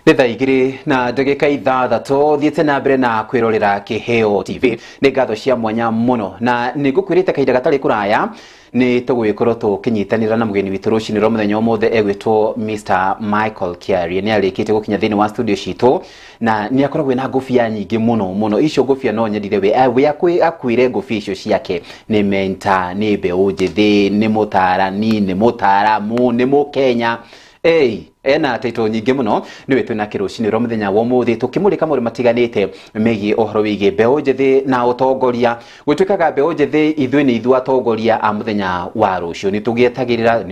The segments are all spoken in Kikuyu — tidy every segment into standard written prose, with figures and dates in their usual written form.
Nĩ thaa 2:06, thiĩte na mbere na kwĩrorera Kĩheo TV. Nĩ ngatho cia mwanya mũno, na nĩ ngũkwĩrĩte kahinda gatarĩ kũraya nĩ tũgũgĩkorwo tũkĩnyitanĩra na mũgeni witũ rũcinĩ rwa mũthenya ũmũthĩ, egwĩtwo Mr Michael Kiarie. Nĩ arĩkĩtie gũkinya thĩinĩ wa studio citũ na nĩ akoragwo na ngũbia nyingĩ mũno mũno. Icio ngũbia no nyendire we akuĩre ngũbia icio ciake. Nĩ mentor, nĩ mbeũ njĩthĩ, nĩ mũtarani, nĩ mũtaramu, nĩ mũkenya. Ei, ena taito nyingĩ mũno. Nĩwe twĩna kĩrũcinĩ rwa mũthenya wa ũmũthĩ, tũkĩmũrĩka maũndũ matiganĩte megiĩ ũhoro wĩgiĩ mbeũ njĩthĩ na ũtongoria. Gũtuĩkaga mbeũ njĩthĩ ithuĩ nĩ ithuĩ atongoria a mũthenya wa rũciũ. Nĩ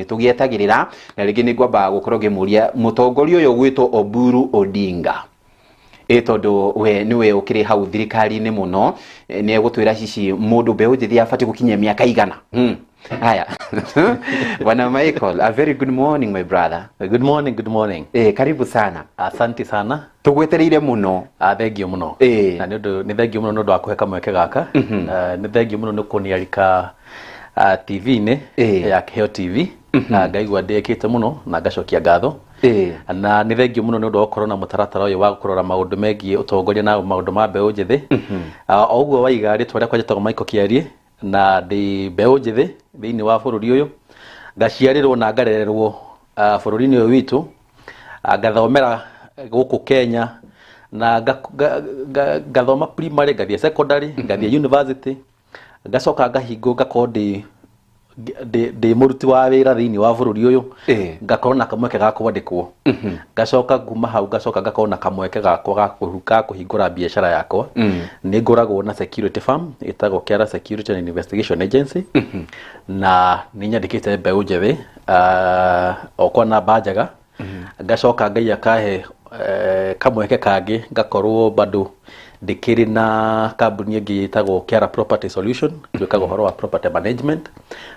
tũgĩetagĩrĩra na rĩngĩ nĩ ngwamba gũkorwo ngĩmũria mũtongoria ũyũ ũgwĩtwo Oburu Odinga, ĩ tondũ we nĩwe ũkĩrĩ hau thirikari-inĩ mũno, nĩ egũtwĩra hihi mũndũ mbeũ njĩthĩ abatiĩ gũkinyia mĩaka igana. Haya, Bwana Michael, a very good morning, my brother. Good morning, good morning. Karibu sana. Asante sana. Tũgwetereire mũno. Ah, thengio mũno. Na nĩ ũndũ nĩ thengio mũno nĩ ũndũ wa kũhe kamweke gaka. Nĩ thengio mũno nĩ kũniarika TV-inĩ ya Kĩheo TV. Ngaigua ndĩĩkĩte mũno na ngacokia ngatho. Na nĩ thengio mũno nĩ ũndũ wa gũkorwo na mũtaratara ũyũ wa kũrora maũndũ megiĩ ũtongoria na maũndũ ma mbeũ njĩthĩ. O ũguo waiga, rĩtwa rĩakwa njĩtagwo Michael Kiarie na ndĩ mbeũ njĩthĩ thĩinĩ wa bũrũri ũyũ, ngaciarĩrwo na ngarererwo bũrũri-inĩ ũyũ witũ, ngathomera gũkũ Kenya na ngathoma primary, ngathiĩ secondary, ngathiĩ university, ngacoka ngahingwo, ngakorwo ndĩ mũruti wa wĩra thĩinĩ wa bũrũri ũyũ, ngakorwo na kamweke ga kwandĩkwo, ngacoka nguma hau, ngacoka ngakorwo na kamweke gakwa ga kũhingũra biacara yakwa. Nĩ ngoragwo na security firm ĩtagwo Kiara Security and Investigation Agency, na nĩ nyandĩkĩte mbeũ njĩthĩ o kwa namba njega. Ngacoka Ngai akahe kamweke kangĩ, ngakorwo bado ndĩkĩrĩ na kambuni ĩngĩ ĩtagwo Kiara Property Solution, twĩkaga ũhoro wa property management.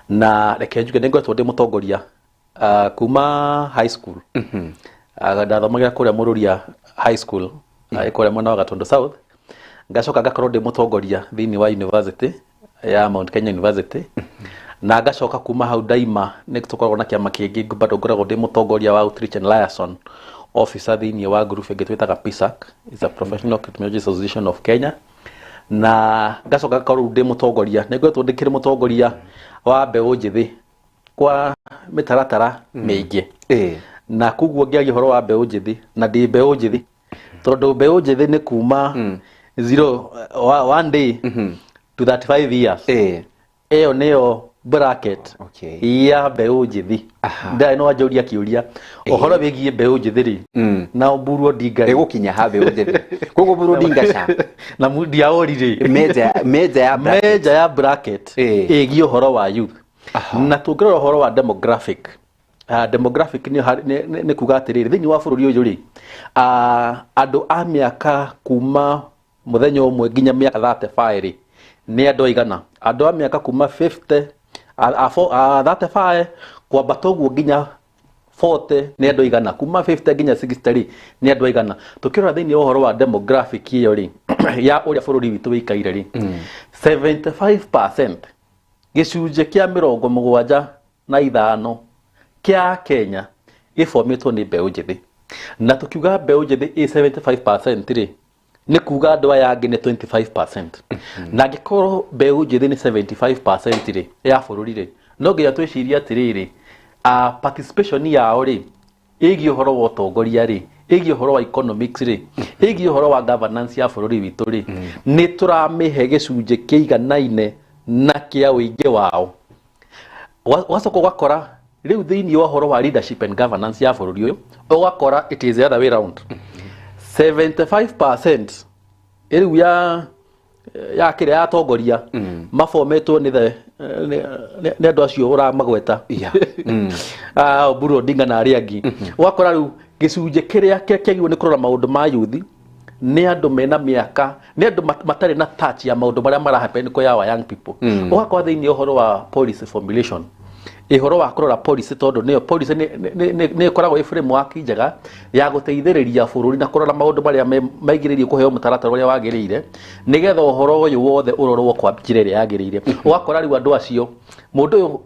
Na reke njuge nĩ ngoretwo ndĩ mũtongoria kuma high school. Ndathomagĩra kũrĩa Mũrũria High School, kũrĩa mwena wa Gatundu South. Ngacoka ngakorwo ndĩ mũtongoria thĩinĩ wa university ya Mount Kenya University, na ngacoka kuma hau ndaima nĩ tũkoragwo na kĩama kĩngĩ, bado ngoragwo ndĩ mũtongoria wa outreach and liaison officer thĩinĩ wa group ĩngĩ twĩtaga PISAC, is a Professional Criminology Association of Kenya. Na ngacoka ngakorwo rĩu ndĩ mũtongoria, nĩ ngoretwo ndĩkĩrĩ mũtongoria wa mbeũ njĩthĩ kwa mĩtaratara mĩingĩ. Na koguo ngĩaria ũhoro wa mbeũ njĩthĩ, na ndĩ mbeũ njĩthĩ tondũ mbeũ njĩthĩ nĩ kuma zero one day to 35 years. Ĩyo nĩyo bracket ya mbeũ njĩthĩ. Ndarĩ no wanjũria kĩũria ũhoro wĩgiĩ mbeũ njĩthĩ rĩ, na Oburu Odinga rĩ, Ĩgũkinya ha mbeũ njĩthĩ, koguo Oburu Odinga ca na Mundia Ori rĩ, meja ya bracket. Meja ya bracket ĩgiĩ ũhoro wa youth. Na tũngĩrora ũhoro wa demographic, demographic nĩ kuga atĩrĩrĩ, thĩinĩ wa bũrũri ũyũ rĩ, andũ a mĩaka kuma mũthenya ũmwe nginya mĩaka 35 rĩ, nĩ andũ aigana? Andũ a mĩaka kuma 50 a 35 kwambata ũguo nginya 40 nĩ andũ aigana? Kuma 50 nginya 60 rĩ, nĩ andũ aigana? Tũkĩrora thĩinĩ wa ũhoro wa demographic ĩyo rĩ, ya ũrĩa bũrũri witũ wĩikaire rĩ, 75%, gĩcunjĩ kĩa 75 kĩa Kenya gĩbomĩtwo nĩ mbeũ njĩthĩ. Na tũkiuga mbeũ njĩthĩ ĩ 75% rĩ, nĩ kuga andũ aya angĩ nĩ 25%. Na angĩkorwo mbeũ njĩthĩ nĩ 75% rĩ ya bũrũri rĩ, no nginya twĩcirie atĩrĩrĩ, participation yao rĩ, ĩgiĩ ũhoro wa ũtongoria rĩ, ĩgiĩ ũhoro wa economics rĩ, ĩgiĩ ũhoro wa governance ya bũrũri witũ rĩ, nĩ tũramĩhe gĩcunjĩ kĩiganaine na kĩa ũingĩ wao? Ũgacoka ũgakora rĩu thĩinĩ wa ũhoro wa leadership and governance ya bũrũri ũyũ, ũgakora it is the other way round. 75% rĩu ya kĩrĩa ya atongoria mabometwo nĩ nĩ andũ acio ũramagweta, Oburu Odinga na arĩa angĩ. Ũgakora rĩu gĩcunjĩ kĩrĩa kĩagĩrĩirwo nĩ kũrora maũndũ ma youth nĩ andũ mena mĩaka, nĩ andũ matarĩ na touch ya maũndũ marĩa mara happen kwa our young people. Ũgakora thĩinĩ ũhoro wa policy formulation Ĩhoro wa kũrora policy, tondũ nĩyo policy nĩ ĩkoragwo ĩ framework njega ya gũteithĩrĩria bũrũri na kũrora maũndũ marĩa maigĩrĩirio kũheo mũtaratara ũrĩa wagĩrĩire, nĩgetha ũhoro ũyũ wothe ũrorwo kwa njĩra ĩrĩa yagĩrĩire. Ũgakora rĩu andũ acio, mũndũ ũyũ,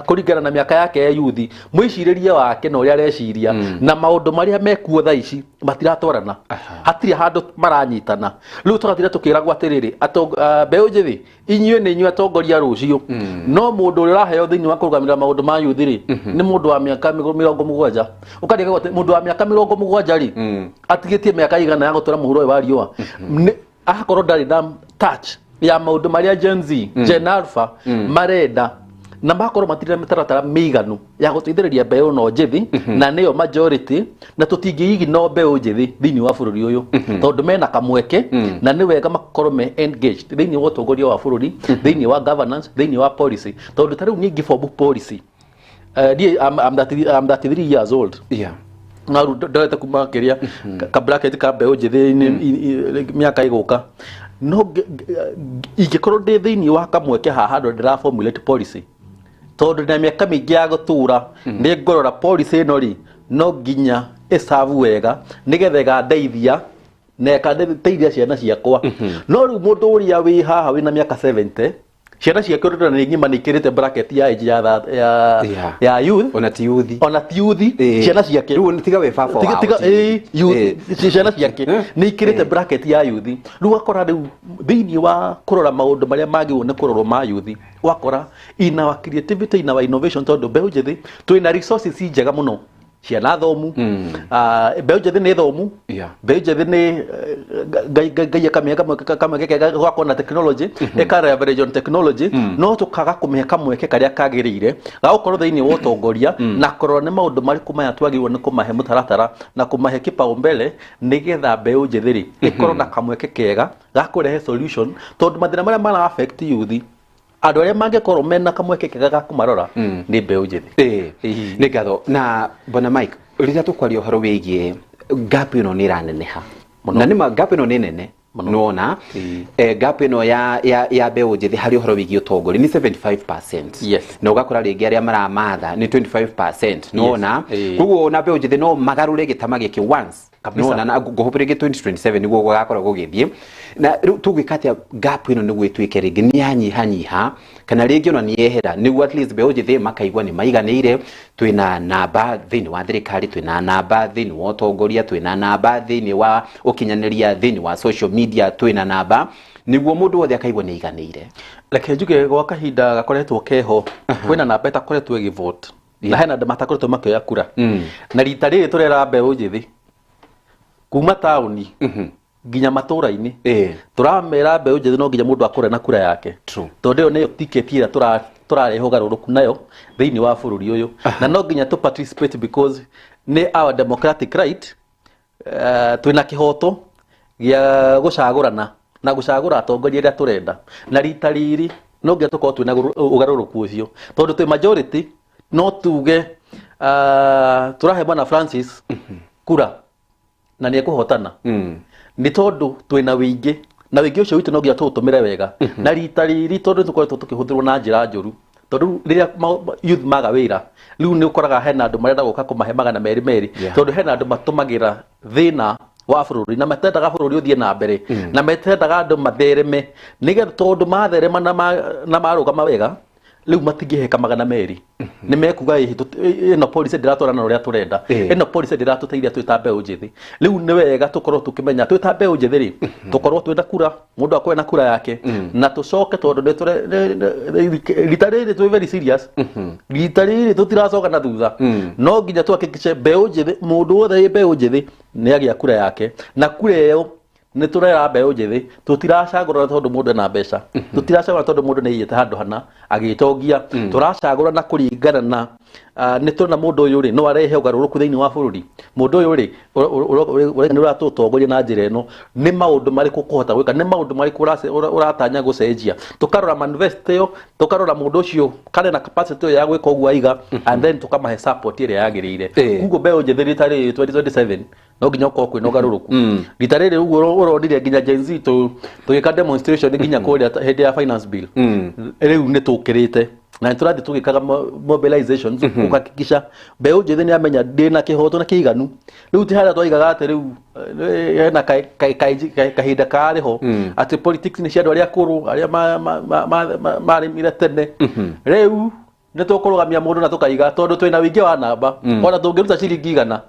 kũringana na mĩaka yake ya yuthi, mwĩcirĩrie wake na ũrĩa areciria na maũndũ marĩa mekuo thaa ici matiratwarana, hatirĩ handũ maranyitana. Rĩu tũgatira tũkĩragwo atĩrĩrĩ, mbeũ njĩthĩ, inyuĩ nĩ inyuĩ atongoria rũciũ, no mũndũ ũrĩa ũraheo thĩinĩ wa kũrũgamĩrĩra maũndũ ma yuthi rĩ, nĩ mũndũ wa mĩaka 70. Ũkarigagwo atĩ mũndũ wa mĩaka 70 rĩ, atigĩtie mĩaka igana ya gũtũra mũhuro ũyũ wa riũa? Akorwo ndarĩ na touch ya maũndũ marĩa Gen Z, Gen Alpha marenda, na makorwo matirĩ na mĩtaratara mĩiganu ya gũteithĩrĩria mbeũ ĩno njĩthĩ, na nĩyo majority, na tũtingĩigino mbeũ njĩthĩ thĩinĩ wa bũrũri ũyũ, tondũ mena kamweke na nĩ wega makorwo me engaged thĩinĩ wa ũtongoria wa bũrũri, thĩinĩ wa governance, thĩinĩ wa policy. Tondũ ta rĩu niĩ ngĩbombu policy, niĩ I'm 33 years old, na rĩu ndorete kuma kĩrĩa ka bracket ka mbeũ njĩthĩ mĩaka ĩgũka, no ingĩkorwo ndĩ thĩinĩ wa kamweke haha handũ ndĩra formulate policy, tondũ ndĩna mĩaka mĩingĩ ya gũtũra, nĩ ngũrora policy ĩno rĩ, no nginya ĩcabu wega nĩgetha ĩgandeithia na ĩkandeithia ciana ciakwa. No rĩu mũndũ ũrĩa wĩ haha wĩna mĩaka 70, ciana ciake ũrĩa nĩ ng'ima, nĩ ikĩrĩte bracket ya age ya ya youth. Ona ti yuthi. Ona ti yuthi. Ciana ciake Rĩu tiga wĩ baba tiga wao, tiga youth, ciana ciake nĩ ikĩrĩte bracket ya yuthi. Rĩu wakora rĩu thĩinĩ wa kũrora maũndũ marĩa magĩrĩirwo nĩ kũrorwo ma yuthi, wakora in our creativity, in our innovation, tondũ mbeũ njĩthĩ twĩna resources njega mũno, ciana thomu. Ah, mbeũ njĩthĩ nĩ thomu. Mbeũ njĩthĩ nĩ Ngai akamĩhe kamweke kega gakorwo na technology, ĩka leverage on technology, no tũkaga kũmĩhe kamweke karĩa kagĩrĩire ga gũkorwo thĩinĩ wa ũtongoria na kũrora nĩ maũndũ marĩkũ maya twagĩrĩirwo nĩ kũmahe mũtaratara na kũmahe kipaumbele, nĩgetha mbeũ njĩthĩ rĩ ĩkorwo na kamweke kega ga kũrehe solution, tondũ mathĩna marĩa mara affect youth, andũ arĩa mangĩkorwo mena kamweke kega ga kũmarora nĩ mbeũ njĩthĩ. Nĩ ngatho. Na bwana Mike, rĩrĩa tũkwaria ũhoro wĩgiĩ gap ĩno, nĩ ĩraneneha na nĩma gap ĩno nĩ nene. Nĩwona gap ĩno ya mbeũ njĩthĩ harĩ ũhoro wĩgiĩ ũtongoria nĩ 75%, na ũgakora rĩngĩ arĩa maramatha nĩ 25%, nĩwona? Koguo ona mbeũ njĩthĩ no magarũre gĩtama gĩkĩ once. Nĩwona? Na ngũhope rĩngĩ 2027 nĩguo gũgakorwo gũgĩthiĩ. Na rĩu tũgwĩka atĩa gap ĩno nĩguo ĩtuĩke rĩngĩ nĩ yanyihanyiha, kana rĩngĩ ona nĩ yehera, nĩguo at least mbeũ njĩthĩ makaigua nĩ maiganĩire, twĩna namba thĩinĩ wa thirikari, twĩna namba thĩinĩ wa ũtongoria, twĩna namba thĩinĩ wa ũkinyanĩria, thĩinĩ wa social media twĩna namba, nĩguo mũndũ wothe akaigua nĩ aiganĩire? Reke njuge, gwa kahinda gakoretwo keho, kwĩna namba ĩtakoretwo ĩgĩvote na hena andũ matakoretwo makĩoya kura. Na rita rĩrĩ tũrera mbeũ njĩthĩ kuma taũni nginya matũra-inĩ, tũramera mbeũ njĩthĩ no nginya mũndũ akũre na kura yake, tondũ ĩyo nĩyo tiketi ĩrĩa tũrarehe ũgarũrũku nayo thĩinĩ wa bũrũri ũyũ, na no nginya tũ participate because nĩ our democratic right. Twĩna kĩhoto gĩa gũcagũrana na gũcagũra atongoria arĩa tũrenda, na rita rĩrĩ no nginya tũkorwo twĩna ũgarũrũku ũcio, tondũ twĩ majority. No tuge tũrahe bwana Francis kura na nĩ ekũhotana, nĩ tondũ twĩna wĩingĩ, na wĩingĩ ũcio witũ no nginya tũũtũmĩre wega. Na rita rĩrĩ, tondũ nĩ tũkoretwo tũkĩhũthĩrwo na njĩra njũru, tondũ rĩrĩa youth maga wĩra, rĩu nĩ ũkoraga hena andũ marenda gũka kũmahe 200 merĩ, tondũ hena andũ matũmagĩra thĩna wa bũrũri na matendaga bũrũri ũthiĩ na mbere na metendaga andũ mathereme, nĩgetha tondũ matherema na marũgama wega, rĩu matingĩheka 200, nĩ mekuga ĩhĩ ĩno policy ndĩratwarana na ũrĩa tũrenda, ĩno policy ndĩratũteithia twĩ ta mbeũ njĩthĩ. Rĩu nĩ wega tũkorwo tũkĩmenya twĩ ta mbeũ njĩthĩ rĩ, tũkorwo twĩna kura, mũndũ akorwo na kura yake, na tũcoke, tondũ nĩ rita rĩrĩ twĩ very serious, rita rĩrĩ tũtiracoka na thutha. No nginya tuhakikishe mbeũ njĩthĩ, mũndũ wothe wĩ mbeũ njĩthĩ nĩ agĩa kura yake, na kura ĩyo nĩ tũrera mbeũ njĩthĩ tũtiracagũrana tondũ mũndũ ena mbeca, tũtiracagũrana tondũ mũndũ nĩ aigĩte handũ hana agĩtongia, tũracagũrana kũringana na nĩ tũrona mũndũ ũyũ rĩ, no arehe ũgarũrũku thĩinĩ wa bũrũri, mũndũ ũyũ rĩ nĩ ũratũtongoria na njĩra ĩno, nĩ maũndũ marĩkũ ũkũhota gwĩka, nĩ maũndũ marĩkũ ũratanya gũcenjia. Tũkarora manifesto ĩyo, tũkarora mũndũ ũcio kana na capacity ĩyo ya gwĩka ũguo aiga, and then tũkamahe support ĩrĩa yagĩrĩire. Koguo mbeũ njĩthĩ, rita rĩrĩ 2027 no nginya ũkorwo kwĩna ũgarũrũku. Rita rĩrĩ ũguo ũronire nginya Gen Z tũgĩka demonstration nginya kũrĩa hĩndĩ ya finance bill. Rĩu nĩ tũkĩrĩte Na nĩ tũrathiĩ tũgĩkaga mobilizations gũhakikisha mbeũ njĩthĩ nĩ amenya ndĩna kĩhoto na kĩiganu. Rĩu ti harĩa twaigaga atĩ rĩu hena kahinda karĩ ho atĩ politics nĩ cia andũ arĩa akũrũ, arĩa marĩmire tene. Rĩu nĩ tũkũrũgamia mũndũ na tũkaiga tondũ twĩna wĩingĩ wa namba, ona tũngĩruta ciringi 100,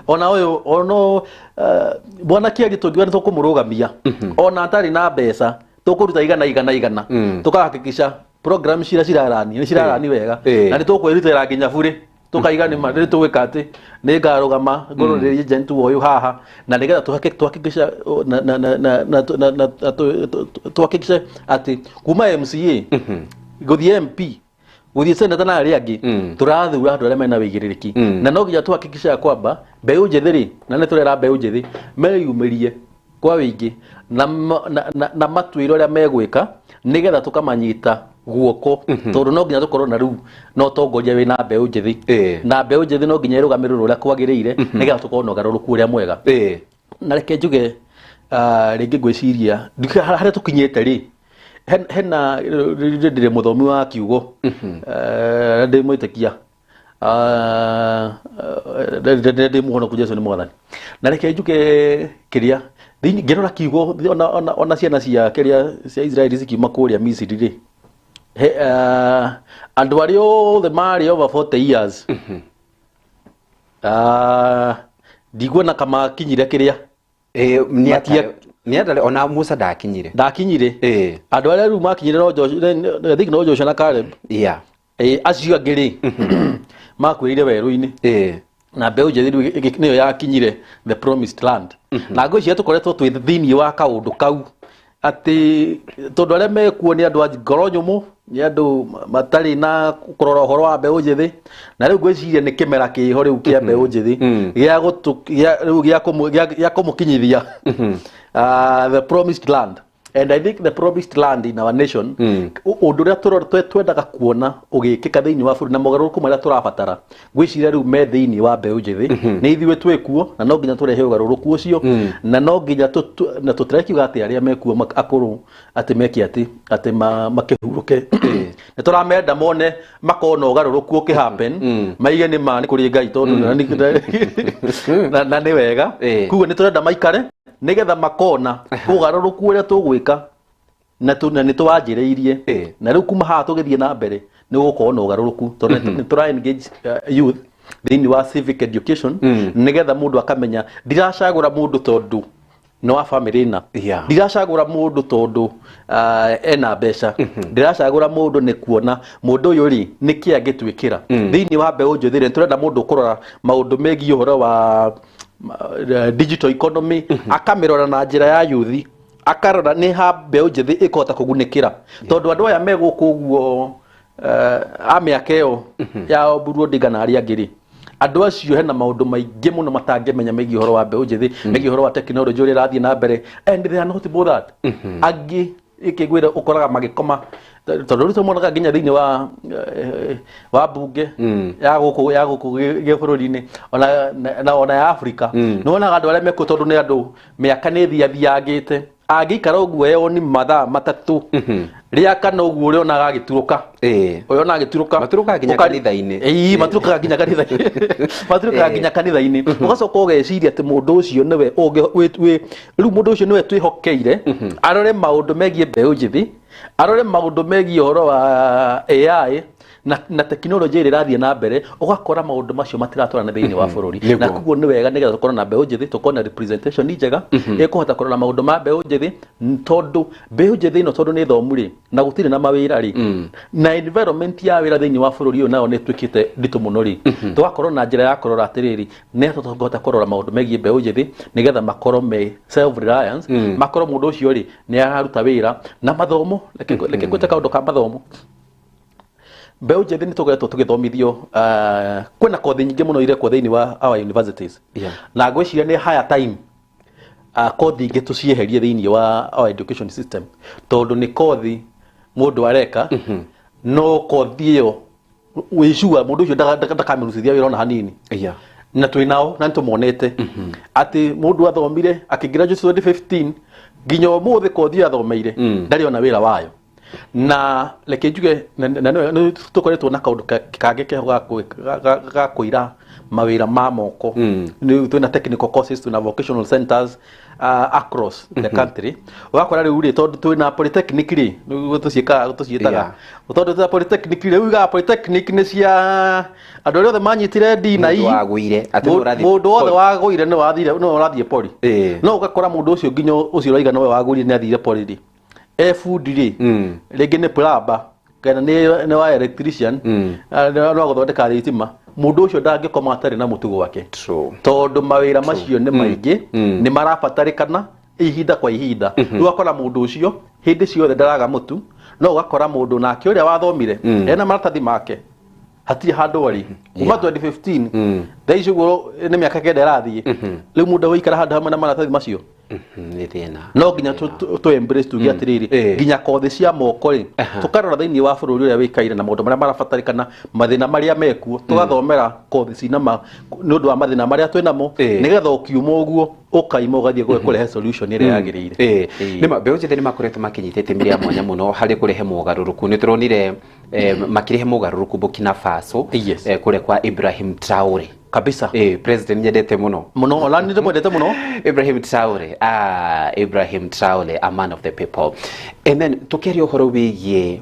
ona ũyũ ona bwana Kĩari tũngiuga nĩ tũkũmũrũgamia ona atarĩ na mbeca, tũkũruta 100 100 100, tũkahakikisha program ciria cirarani nĩ cirarani wega, na nĩ tũkwĩrutĩra nginya burĩ, tũkaiga nĩ ma nĩ tũgwĩka atĩ nĩ ngarũgama ngũrũrĩrie agent ũyũ haha, na nĩgetha tuhakikisha na tuhakikishe atĩ kuma MCA gũthiĩ MP gũthiĩ seneta na arĩa angĩ, tũrathura andũ arĩa mena wĩigĩrĩrĩki. Na no nginya tuhakikishe ya kwamba mbeũ njĩthĩ rĩ, na nĩ tũrera mbeũ njĩthĩ meyumĩrie kwa wĩingĩ na matuĩre ũrĩa megwĩka nĩgetha tũkamanyita guoko, tondũ no nginya tũkorwo na rĩu na ũtongoria wĩna mbeũ njĩthĩ, na mbeũ njĩthĩ no nginya ĩrũgamĩrĩrwo ũrĩa kwagĩrĩire nĩgetha tũkorwo na ũgarũrũku ũrĩa mwega. Na reke njuge rĩngĩ ngwĩciria harĩa tũkinyĩte rĩ, hena ndĩrĩ mũthomi wa kiugo, ndĩ mwĩtĩkia, ndĩ mũhonoku, Jesũ nĩ mwathani. Na reke njuge kĩrĩa ngĩrora kiugo, ona ciana cia kĩrĩa cia Israeli cikiuma kũrĩa Misiri rĩ, andũ arĩa othe marĩ over 40 years, ndiguona kama kinyire kĩrĩa. Nĩ atare ona Musa ndakinyire. Ndakinyire. Andũ arĩa rĩu makinyire no Joshua, I think no Joshua na Caleb. Acio angĩ rĩ makuĩrĩire werũ-inĩ, na mbeũ njĩthĩ rĩu nĩyo yakinyire the promised land. Na ngwĩciria tũkoretwo twĩ thĩinĩ wa kaũndũ kau atĩ tondũ arĩa mekuo nĩ andũ a ngoro nyũmũ, nĩ andũ matarĩ na kũrora ũhoro wa mbeũ njĩthĩ. Na rĩu ngwĩciria nĩ kĩmera kĩho rĩu kĩa mbeũ njĩthĩ rĩu gĩa kũmũkinyithia the promised land. And I think the promised land in our nation, ũndũ ũrĩa twendaga kuona ũgĩkĩka thĩinĩ wa bũrũri na mogarũrũku marĩa tũrabatara, ngwĩciria rĩu me thĩinĩ wa mbeũ njĩthĩ. Nĩ ithuĩ twĩkuo na no nginya tũrehe ũgarũrũku ũcio, na no nginya na tũtirekiuga atĩ arĩa mekuo akũrũ atĩ meke atĩ makĩhurũke. Nĩ tũramenda mone makorwo na ũgarũrũku ũkĩ happen, maige nĩ ma nĩ kũrĩ Ngai, tondũ na nĩ wega. Koguo nĩ tũrenda maikare nĩgetha makona ũgarũrũku ũrĩa tũgwĩka, na nĩ tũwanjĩrĩirie. Na rĩu kuma haha tũgĩthiĩ na mbere nĩ gũkorwo na ũgarũrũku, tondũ nĩ tũra engage youth thĩinĩ wa civic education, nĩgetha mũndũ akamenya ndiracagũra mũndũ tondũ nĩ wa family na ndiracagũra mũndũ tondũ ena mbeca, ndiracagũra mũndũ nĩ kuona mũndũ ũyũ rĩ nĩkĩ angĩtwĩkĩra. Thĩinĩ wa mbeũ njĩthĩ rĩ, tũrenda mũndũ ũkũrora maũndũ megiĩ ũhoro wa digital economy, akamĩrora na njĩra ya youth, akarora nĩ ha mbeũ njĩthĩ ĩkũhota kũgunĩkĩra, tondũ andũ aya me gũkũ ũguo a mĩaka ĩyo ya Oburu Odinga na arĩa angĩ rĩ, andũ acio hena maũndũ maingĩ mũno matangĩmenya megiĩ ũhoro wa mbeũ njĩthĩ, megiĩ ũhoro wa technology ũrĩa ĩrathiĩ na mbere, and they are not bothered. Angĩ ĩkĩngwĩra ũkoraga magĩkoma, tondũ rĩu tũmonaga nginya thĩinĩ wa bunge ya gũkũ gĩbũrũri-inĩ ona ona ya Afrika. Nĩ wonaga andũ arĩa mekuo, tondũ nĩ andũ mĩaka nĩ ĩthiathiangĩte, angĩikara ũguo eyoni mathaa 3 rĩa kana ũguo, ũrĩonaga agĩturũka. Ũrĩona agĩturũka. Maturũkaga nginya kanitha-inĩ. Ĩĩ, maturũkaga nginya kanitha-inĩ, maturũkaga nginya kanitha-inĩ. Ũgacoka ũgeciria atĩ mũndũ ũcio nĩwe rĩu mũndũ ũcio nĩwe twĩhokeire arore maũndũ megiĩ mbeũ njĩthĩ, arore maũndũ megiĩ ũhoro wa AI na tekinoronjĩ ĩrĩa ĩrathiĩ na mbere. Ũgakora maũndũ macio matiratwarana thĩinĩ wa bũrũri. Na koguo nĩ wega nĩgetha tũkorwo na mbeũ njĩthĩ, tũkorwo na representation njega ĩkũhota kũrora maũndũ ma mbeũ njĩthĩ, tondũ mbeũ njĩthĩ ĩno tondũ nĩ thomu rĩ, na gũtirĩ na mawĩra rĩ, na environment ya wĩra thĩinĩ wa bũrũri ũyũ nayo nĩ ĩtuĩkĩte nditũ mũno rĩ, tũgakorwo na njĩra ya kũrora atĩrĩrĩ, nĩ atĩa tũngĩhota kũrora maũndũ megiĩ mbeũ njĩthĩ nĩgetha makorwo me self reliance, makorwo mũndũ ũcio rĩ nĩ araruta wĩra na mathomo. Reke ngwĩte kaũndũ ka mathomo. Mbeũ njĩthĩ nĩ tũkoretwo tũgĩthomithio, kwĩna kothi nyingĩ mũno irekwo thĩinĩ wa our universities, na ngwĩciria nĩ higher time kothi ingĩ tũcieherie thĩinĩ wa our education system, tondũ nĩ kothi mũndũ areka, no kothi ĩyo wĩcua mũndũ ũcio ndakamĩrutithia wĩra ona hanini. Na twĩ nao na nĩ tũmonete atĩ mũndũ athomire akĩgraduate 2015 nginya ũmũthĩ kothi ĩyo athomeire ndarĩ ona wĩra wayo. Na reke njuge na nĩ tũkoretwo na kaũndũ kangĩ keho ga kũira mawĩra ma moko. Nĩ twĩna technical courses, twĩna vocational centers across the country. Ũgakora rĩu rĩ, tondũ twĩna polytechnic rĩ, nĩguo tũciĩkaga tũciĩtaga, tondũ twĩna polytechnic rĩ, rĩu ugaga polytechnic nĩ cia andũ arĩa othe manyitire D na E. Mũndũ wagũire, atĩ nĩwe ũrathiĩ Mũndũ wothe poly. Wagũire nĩ wathire, nĩwe ũrathiĩ poly. No ũgakora mũndũ ũcio, nginya ũcio ũraiga nĩwe wagũire nĩ athire poly rĩ, e bundi rĩ, rĩngĩ nĩ plumber kana nĩ wa electrician, nĩ wa gũthondeka thitima. Mũndũ ũcio ndangĩkoma atarĩ na mũtugo wake, tondũ mawĩra macio nĩ maingĩ, nĩ marabatarĩkana ihinda kwa ihinda. Rĩu ũgakora mũndũ ũcio hĩndĩ ciothe ndaraga mũtu. No ũgakora mũndũ nake ũrĩa wathomire ena maratathi make, hatirĩ handũ arĩ kuma 2015. Thaa ici ũguo nĩ mĩaka 9 ĩrathiĩ. Rĩu mũndũ agũikara handũ hamwe na maratathi macio? Nĩ thĩna. No nginya tũ embrace, tuge atĩrĩrĩ, nginya kothi cia moko rĩ, tũkarora thĩinĩ wa bũrũri ũrĩa wĩkaire na maũndũ marĩa marabatarĩkana, mathĩna marĩa mekuo, tũgathomera kothi cina ma nĩ ũndũ wa mathĩna marĩa twĩ namo, nĩgetha ũkiuma ũguo ũkaima ũgathiĩ kũrehe solution ĩrĩa yagĩrĩire. Nĩma mbeũ njĩthĩ nĩ makoretwo makĩnyita itemi rĩa mwanya mũno harĩ kũrehe mogarũrũku. Nĩ tũronire makĩrehe mogarũrũku Burkina Faso, kũrĩa kwa Ibrahim Traore. President nyendete mũno. Mũno, ona nĩ ndĩmwendete mũno. Ibrahim Traore, ah, Ibrahim Traore, a man of the people. And then tukiaria ũhoro wĩgiĩ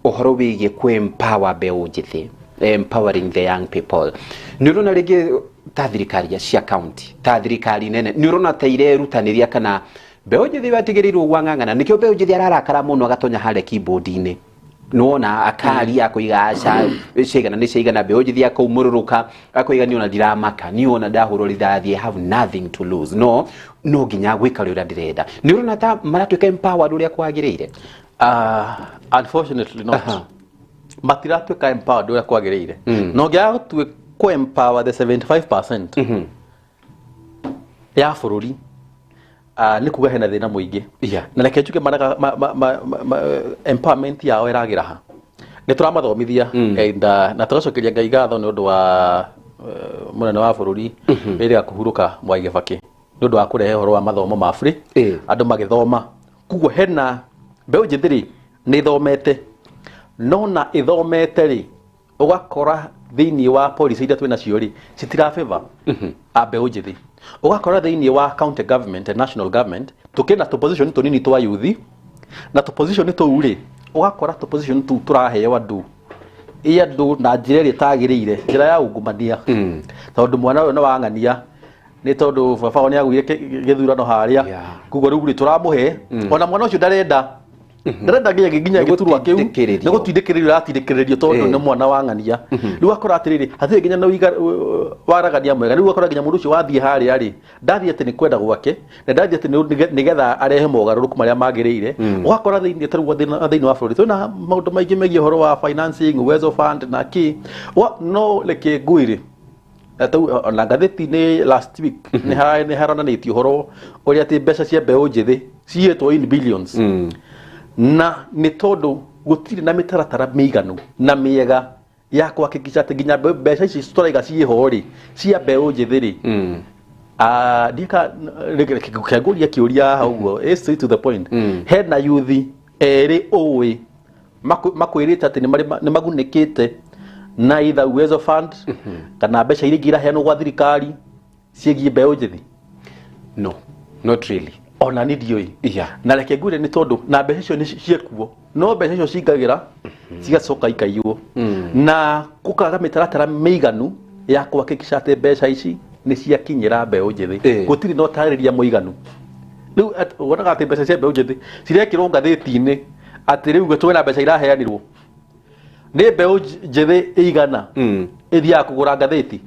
ũhoro wĩgiĩ kũ empower mbeũ njĩthĩ, empowering the young people, nĩ ũrona rĩngĩ ta thirikari cia county, ta thirikari nene, nĩ ũrona ta irerutanĩria kana mbeũ njĩthĩ batigĩrĩirwo gwang'ang'ana? Nĩkĩo mbeũ njĩthĩ ararakara mũno, agatonya harĩa keyboard-inĩ, nĩwona akaria akoiga aca, ciaigana nĩ ciaigana. Mbeũ njĩthĩ akaumũrũrũka akoiga niĩ ona ndiramaka, niĩ ona ndahũrwo rithathi, I have nothing to lose, no nginya gwĩka ũrĩa ndĩrenda. Nĩ ũrona ta maratuĩka empowered ũrĩa kwagĩrĩire? Unfortunately not. Matiratuĩka empowered ũrĩa kwagĩrĩire. Na ũngĩaga gũtuĩ kũ empower the 75% ya bũrũri, nĩ kuga hena thĩna mũingĩ. Na reke njuge maraga empowerment yao ĩragĩra ha? Nĩ tũramathomithia and na tũgacokeria Ngai ngatho nĩ ũndũ wa mũnene wa bũrũri rĩrĩa kũhurũka, Mwai Kibaki, nĩ ũndũ wa kũrehe ũhoro wa mathomo ma free, andũ magĩthoma. Koguo hena mbeũ njĩthĩ rĩ, nĩ ĩthomete, no na ĩthomete rĩ, ũgakora thĩinĩ wa policy iria twĩ nacio rĩ, citira favor a mbeũ njĩthĩ. Ũgakora thĩinĩ wa county government and national government tũkĩna tũ position tũnini twa youth, na tũ position tũu rĩ, ũgakora tũ position tũu tũraheo andũ ĩ andũ na njĩra ĩrĩa ĩtagĩrĩire, njĩra ya ungumania, tondũ mwana ũyũ nĩ wang'ania, nĩ tondũ baba wao nĩ agũire gĩthurano harĩa, koguo rĩu rĩ, tũramũhe. Ona mwana ũcio ndarenda nginya Nĩ gĩturwa kĩu. Gũtindĩkĩrĩrio. Nĩ gũtindĩkĩrĩrio aratindĩkĩrĩrio tondũ nĩ mwana wa ng'ania. Rĩu akora atĩrĩrĩ, hatirĩ nginya na waragania mwega. Rĩu akora nginya mũndũ ũcio wathiĩ harĩa rĩ, ndathiĩ atĩ nĩ kwenda gwake, na ndathiĩ atĩ nĩgetha arehe mogarũrũku marĩa magĩrĩire. Ũgakora thĩinĩ ta rĩu thĩinĩ wa bũrũri twĩna maũndũ maingĩ megiĩ ũhoro wa financing, Uwezo Fund na kĩ. No reke ngwĩre, tau ona ngathĩti-inĩ last week nĩ haronanĩtio ũhoro ũrĩa atĩ mbeca cia mbeũ njĩthĩ ciyĩtwo in billions, na nĩ tondũ gũtirĩ na mĩtaratara mĩiganu na mĩega ya kuhakikisha atĩ nginya mbeca ici tũraiga ciĩho rĩ, cia mbeũ njĩthĩ rĩ. Ndika kĩangũria kĩũria haha ũguo, straight to the point. Hena yuthi erĩ ũĩ makwĩrĩte atĩ nĩ magunĩkĩte na either Uwezo Fund kana mbeca iria ingĩ iraheanwo gwa thirikari ciĩgiĩ mbeũ njĩthĩ? No, not really. Ona ni ndiũĩ. Na reke ngwĩre, nĩ tondũ na mbeca icio nĩ ciĩkuo, no mbeca icio cingagĩra cigacoka ikaiywo, na gũkaga mĩtaratara mĩiganu ya kuhakikisha atĩ mbeca ici nĩ ciakinyĩra mbeũ njĩthĩ. Gũtirĩ na ũtarĩria mũiganu. Rĩu wonaga atĩ mbeca cia mbeũ njĩthĩ cirekĩrwo ngathĩti-inĩ atĩ rĩu twĩna mbeca iraheanirwo. Nĩ mbeũ njĩthĩ ĩigana ĩthiaga kũgũra ngathĩti?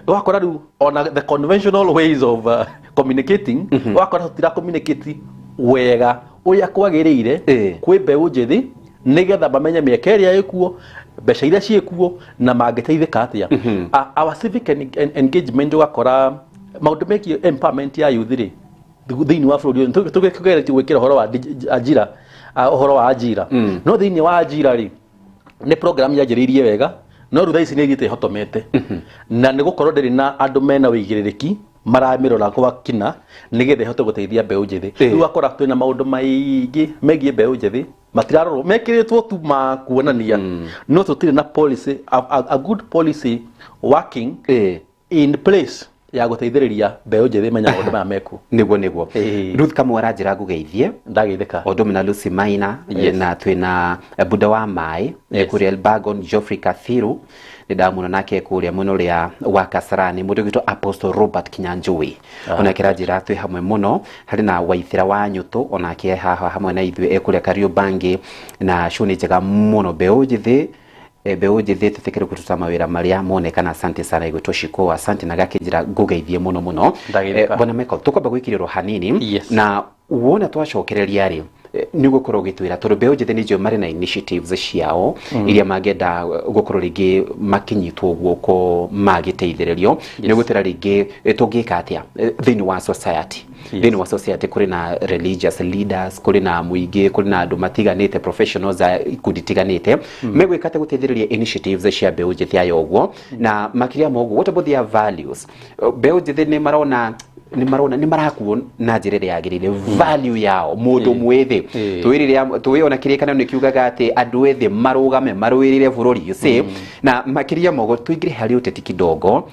Ũgakora rĩu ona the conventional ways of communicating, ũgakora tũtira communicate wega ũrĩa kwagĩrĩire kwĩ mbeũ njĩthĩ, nĩgetha mamenye mĩeke ĩrĩa ĩkuo, mbeca iria ciĩkuo, na mangĩteithĩka atĩa. Our civic engagement, ũgakora maũndũ megiĩ empowerment ya youth rĩ, thĩinĩ wa bũrũri ũyũ tũgeretie gwĩkĩra ũhoro wa ajira, ũhoro wa ajira. No thĩinĩ wa ajira rĩ, nĩ program yanjĩrĩirie wega, no rĩu thaa ici nĩ ĩthiĩte ĩhotomete, na nĩ gũkorwo ndĩrĩ na andũ mena wĩigĩrĩrĩki maramĩrora gwa kina nĩgetha ĩhote gũteithia mbeũ njĩthĩ. Rĩu ũgakora twĩna maũndũ maingĩ megiĩ mbeũ njĩthĩ. Matirarorwo mekĩrĩtwo tu ma kuonania, no tũtirĩ na policy, a good policy working in place ya gũteithĩrĩria mbeũ njĩthĩ menya maũndũ maya mekuo. Niguo. Ruth Kamau aranjĩra ngũgeithie. Ndageithĩka. O ũndũ na Lucy Maina. Na twĩna Buda wa Maĩ kũrĩa Elbagon, Geoffrey Kathiru nĩ ndamuona nake kũrĩa mwena ũrĩa wa Kasarani, mũndũ ũgwĩtwo Apostle Robert Kinyanjui onake aranjĩra twĩ hamwe mũno, harĩ na Waithĩra wa Nyũtũ onake haha hamwe na ithuĩ kũrĩa Kariobangi, na show nĩ njega mũno. Mbeũ njĩthĩ, mbeũ njĩthĩ tũtĩkĩre kũruta mawĩra marĩa monekana. Asante sana igwĩtwo Shiko, asante na gakĩnjĩra ngũgeithie mũno mũno. Ndageithĩka. Bwana Michael, tũkwamba gwĩkĩrĩrwo hanini na wona twacokereria rĩ, nĩ ũgũkorwo ũgĩtwĩra tondũ mbeũ njĩthĩ nĩ njũĩ marĩ na initiatives ciao iria mangĩenda gũkorwo rĩngĩ makĩnyitwo guoko magĩteithĩrĩrio. Nĩ ũgũtwĩra rĩngĩ tũngĩka atĩa thĩinĩ wa society. Thĩinĩ wa society kũrĩ na religious leaders, kũrĩ na mũingĩ, kũrĩ na andũ matiganĩte, professionals a ikundi itiganĩte, megwĩka atĩa gũteithĩrĩria initiatives cia mbeũ njĩthĩ aya ũguo? Na makĩria ma ũguo, what about their values? Mbeũ njĩthĩ nĩ marona nĩ marona nĩ marakuo na njĩra ĩrĩa yagĩrĩire, value yao mũndũ mwĩthĩ? Twĩrĩrĩa tũĩ ona kĩrĩkanĩro nĩ kiugaga atĩ andũ ethĩ marũgame marũĩrĩre bũrũri, you see. Na makĩria ma ũguo, tũingĩre harĩ ũteti kidogo.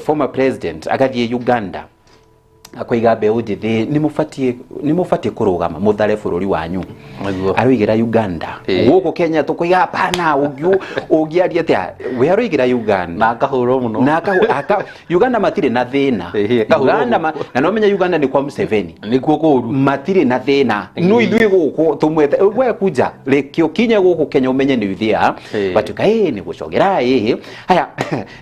Former president agathiĩ Uganda akoiga mbeũ njĩthĩ nĩ mũbatiĩ kũrũgama mũthare bũrũri wanyu. Aroigĩra Uganda. Gũkũ Kenya tũkoiga hapana, ũngĩaria atĩa we? Aroigĩra Uganda. Na akahũrwo mũno. Na Uganda matirĩ na thĩna. Akahũrwo Uganda mũno. Na no menya Uganda nĩ kwa Museveni. Nĩkuo kũũru. Matirĩ na thĩna, no ithuĩ gũkũ tũmwete we kuja rĩkĩ ũkinye gũkũ Kenya ũmenye nĩ ithuĩ batuka nĩ gũcogera haya.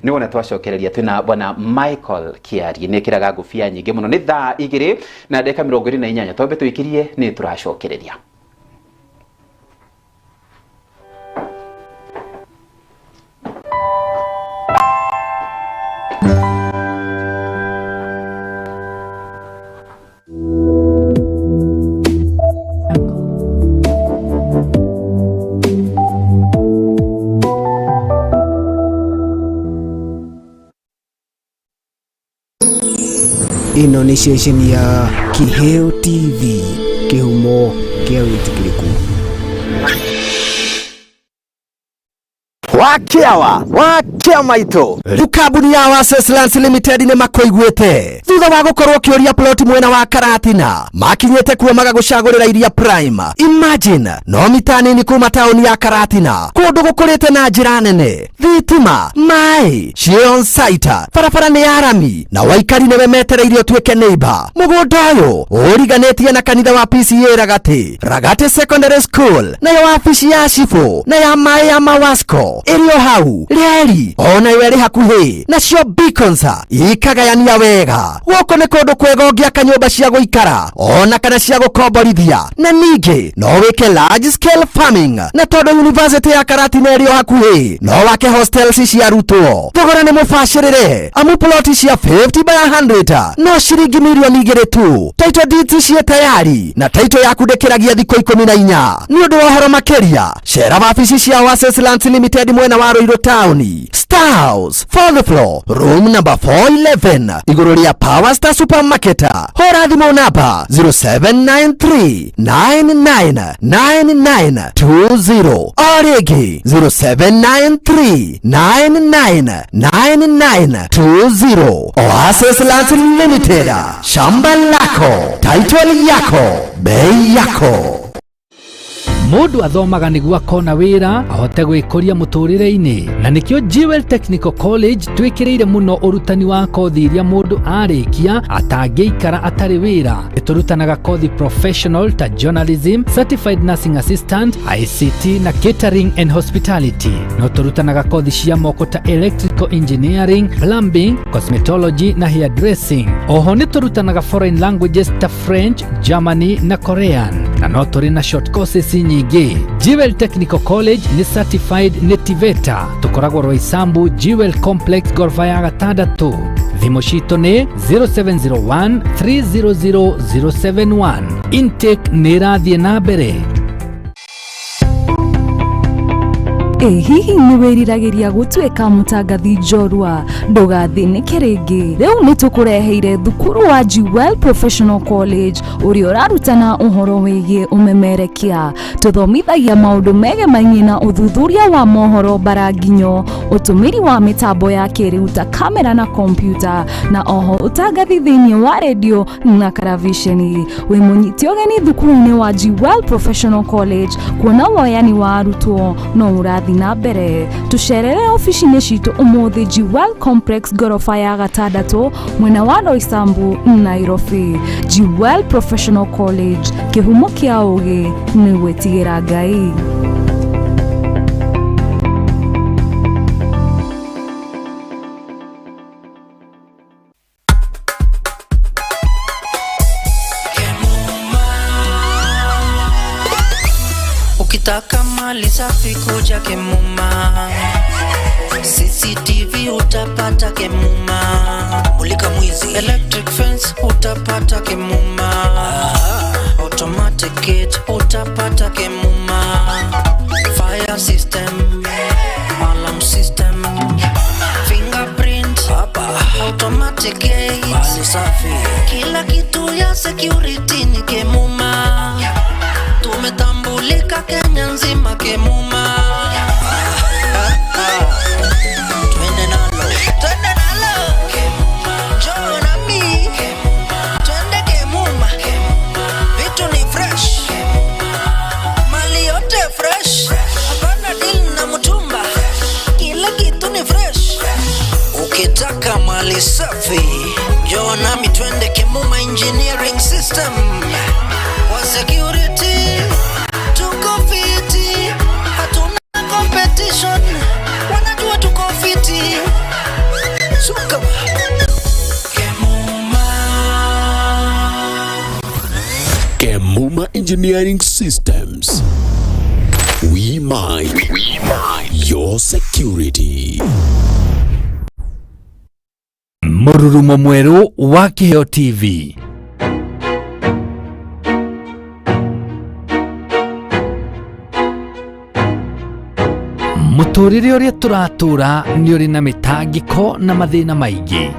Nĩ wona twacokereria twĩna bwana Michael Kiarie, nĩ ĩkĩraga ngũbia nyingĩ mũno. Nĩ thaa 2:28, twambe tũikirie nĩ tũracokereria. Ĩno nĩ ceceni ya Kiheo TV, kĩhumo kĩa wĩtĩkĩrĩku. Wakiawa wakia maitũ. Rĩu kambuni ya Oasis Lands Limited nĩ makũiguĩte thutha wa gũkorwo ũkĩũria plot mwena wa Karatina, makinyĩte kuo magagũcagũrĩra iria prime. Imagine, no mita nini kuma taũni ya Karatina, kũndũ gũkũrĩte na njĩra nene, thitima, maĩ ciĩ on site, barabara nĩ ya rami na waikari nĩwe metereire ũtuĩke neighbor. Mũgũnda ũyũ ũriganĩtie na kanitha wa PCA Ragati, Ragati Secondary School, nayo wabici ya cibũ na ya maĩ ya Mawasco ĩrĩ o hau, reri onayo ĩrĩ hakuhĩ, nacio beacons ikagayania wega. Gũkũ nĩ kũndũ kwega ũngĩaka nyũmba cia gũikara ona kana cia gũkomborithia, na ningĩ no wĩke large scale farming, na tondũ university ya Karatina ĩrĩ o hakuhĩ, no wake hostels cia arutwo. Thogora nĩ mũbacĩrĩre, amu ploti cia 50 by 100 no ciringi mirioni 2 tu. Title deeds ciĩ tayari na title yaku ndĩkĩragia thikũ 14. Nĩ ũndũ wa ũhoro makĩria, cera wabici cia Oasis Lands Limited mwena wa Ruiru Town, Star House, fourth floor, room number 411, igũrũ rĩa Power Star Supermarket. Hũra thimũ namba 0793 999920, o rĩngĩ 0793 999920. Oasis Lands Limited, shamba lako, title yako, bei yako. Mũndũ athomaga nĩguo akona wĩra ahote gwĩkũria mũtũrĩre-inĩ, na nĩkĩo Jewel Technical College twĩkĩrĩire mũno ũrutani wa kothi iria mũndũ arĩkia atangĩikara atarĩ wĩra. Nĩtũrutanaga kothi professional ta journalism, certified nursing assistant, ICT na catering and hospitality. No tũrutanaga kothi cia moko ta electrical engineering, plumbing, cosmetology na hairdressing. Oho nĩtũrutanaga foreign languages ta French, Germany na Korean, na no tũrĩ na short courses nyingĩ. Jewel Technical College nĩ certified nĩ TVETA. Tũkoragwo Roysambu, Jewel Complex, ngoroba ya gatandatũ. Thimũ citũ nĩ 0701 300 071. Intake nĩ ĩrathiĩ na mbere. Ĩ hihi nĩ wĩriragĩria gũtuĩka mũtangathi njorua? Ndũgathĩnĩke rĩngĩ. Rĩu nĩ tũkũreheire thukuru wa Jewel Professional College ũrĩa ũrarutana ũhoro wĩgiĩ ũmemerekia. Tũthomithagia maũndũ megemainie na ũthuthuria wa mohoro mbaranginyo, ũtũmĩri wa mĩtambo ya kĩrĩu ta kamera na kompiuta, na oho ũtangathi thĩinĩ wa redio na karavisheni. Wĩ mũnyite ũgeni thukuru-inĩ wa Jewel Professional College kuona woyani wa arutwo no ũrathiĩ na mbere. Tũcerere obici-inĩ citũ ũmũthĩ Jewel Complex ngoroba ya gatandatũ mwena wa Roysambu, Nairobi. Jewel Professional College, kĩhumo kĩa ũgĩ nĩ gwĩtigĩra Ngai. Ukitaka mali safi kuja Kemuma, CCTV utapata Kemuma, mulika mwizi, electric fence utapata Kemuma, automatic gate utapata Kemuma, fire system, alarm system, fingerprint, automatic gate, mali safi, kila kitu ya security ni Kemuma. Tumetambulika Kenya nzima Kemuma. Twende nalo, twende nalo Kemuma. Njoo nami Kemuma. Twende Kemuma. Vitu ni fresh Kemuma. Mali yote fresh, hapana deal na mtumba, kila kitu ni fresh. Ukitaka mali safi, njoo nami twende Kemuma Engineering System. Kwa security tuko fiti, hatuna competition, wanajua tuko fiti. Suka Kemuma. Kemuma Engineering Systems. We mind your security. Mũrurumo mwerũ wa Kĩheo TV. Mũtũrĩre ũrĩa tũratũra nĩ ũrĩ na mĩtangĩko na mathĩna maingĩ.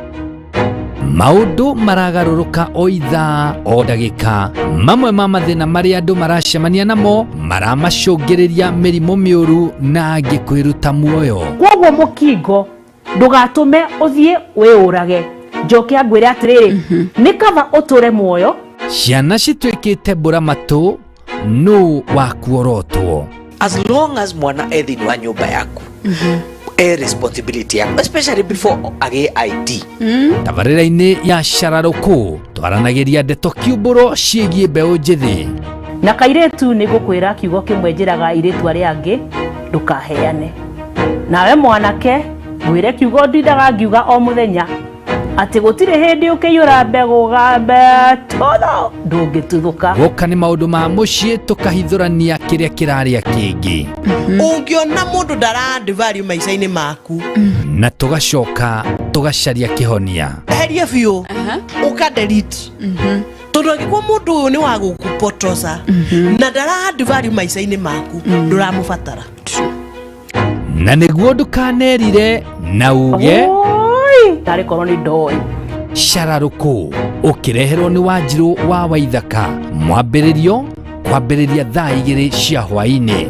Maũndũ maragarũrũka o ithaa o ndagĩka. Mamwe ma mathĩna marĩa andũ maracemania namo maramacũngĩrĩria mĩrimũ mĩũru na angĩ kwĩruta muoyo. Koguo mũkingo ndũgatũme ũthiĩ wĩũrage. Njoke angwĩre atĩrĩrĩ, nĩ kaba ũtũre muoyo. Ciana cituĩkĩte mbũra matũ, nũ wakuorotwo? As long as mwana e thĩinĩ wa nyũmba yaku, e responsibility yaku, especially before agĩe ID. Tabarĩra-inĩ ya Cararũkũ twaranagĩria ndeto kiumbũro ciĩgiĩ mbeũ njĩthĩ. Na kairĩtu nĩ ngũkwĩra kiugo kĩmwe njĩraga airĩtu arĩa angĩ, ndũkaheane. Nawe mwanake ngwĩre kiugo ndindaga ngiuga o mũthenya atĩ gũtirĩ hĩndĩ ũkĩiyũra mbegũ gambe tũtho ndũngĩtuthũka. Gũka nĩ maũndũ ma mũciĩ tũkahithũrania kĩrĩa kĩrarĩa kĩngĩ. Ũngĩona mũndũ ndara value maica-inĩ maku, na tũgacoka tũgacaria kĩhonia. Eherie biũ, ũka delete. Tondũ angĩkorwo mũndũ ũyũ nĩ wa gũkũpotosa na ndara value maica-inĩ maku, ndũramũbatara. Na nĩguo ndũkanerire na uge tarĩ korwo nĩ ndoĩ. Cararũkũ ũkĩreherwo nĩ Wanjirũ wa Waithaka, mwambĩrĩrio kwambĩrĩria thaa 2 cia hwaĩ-inĩ.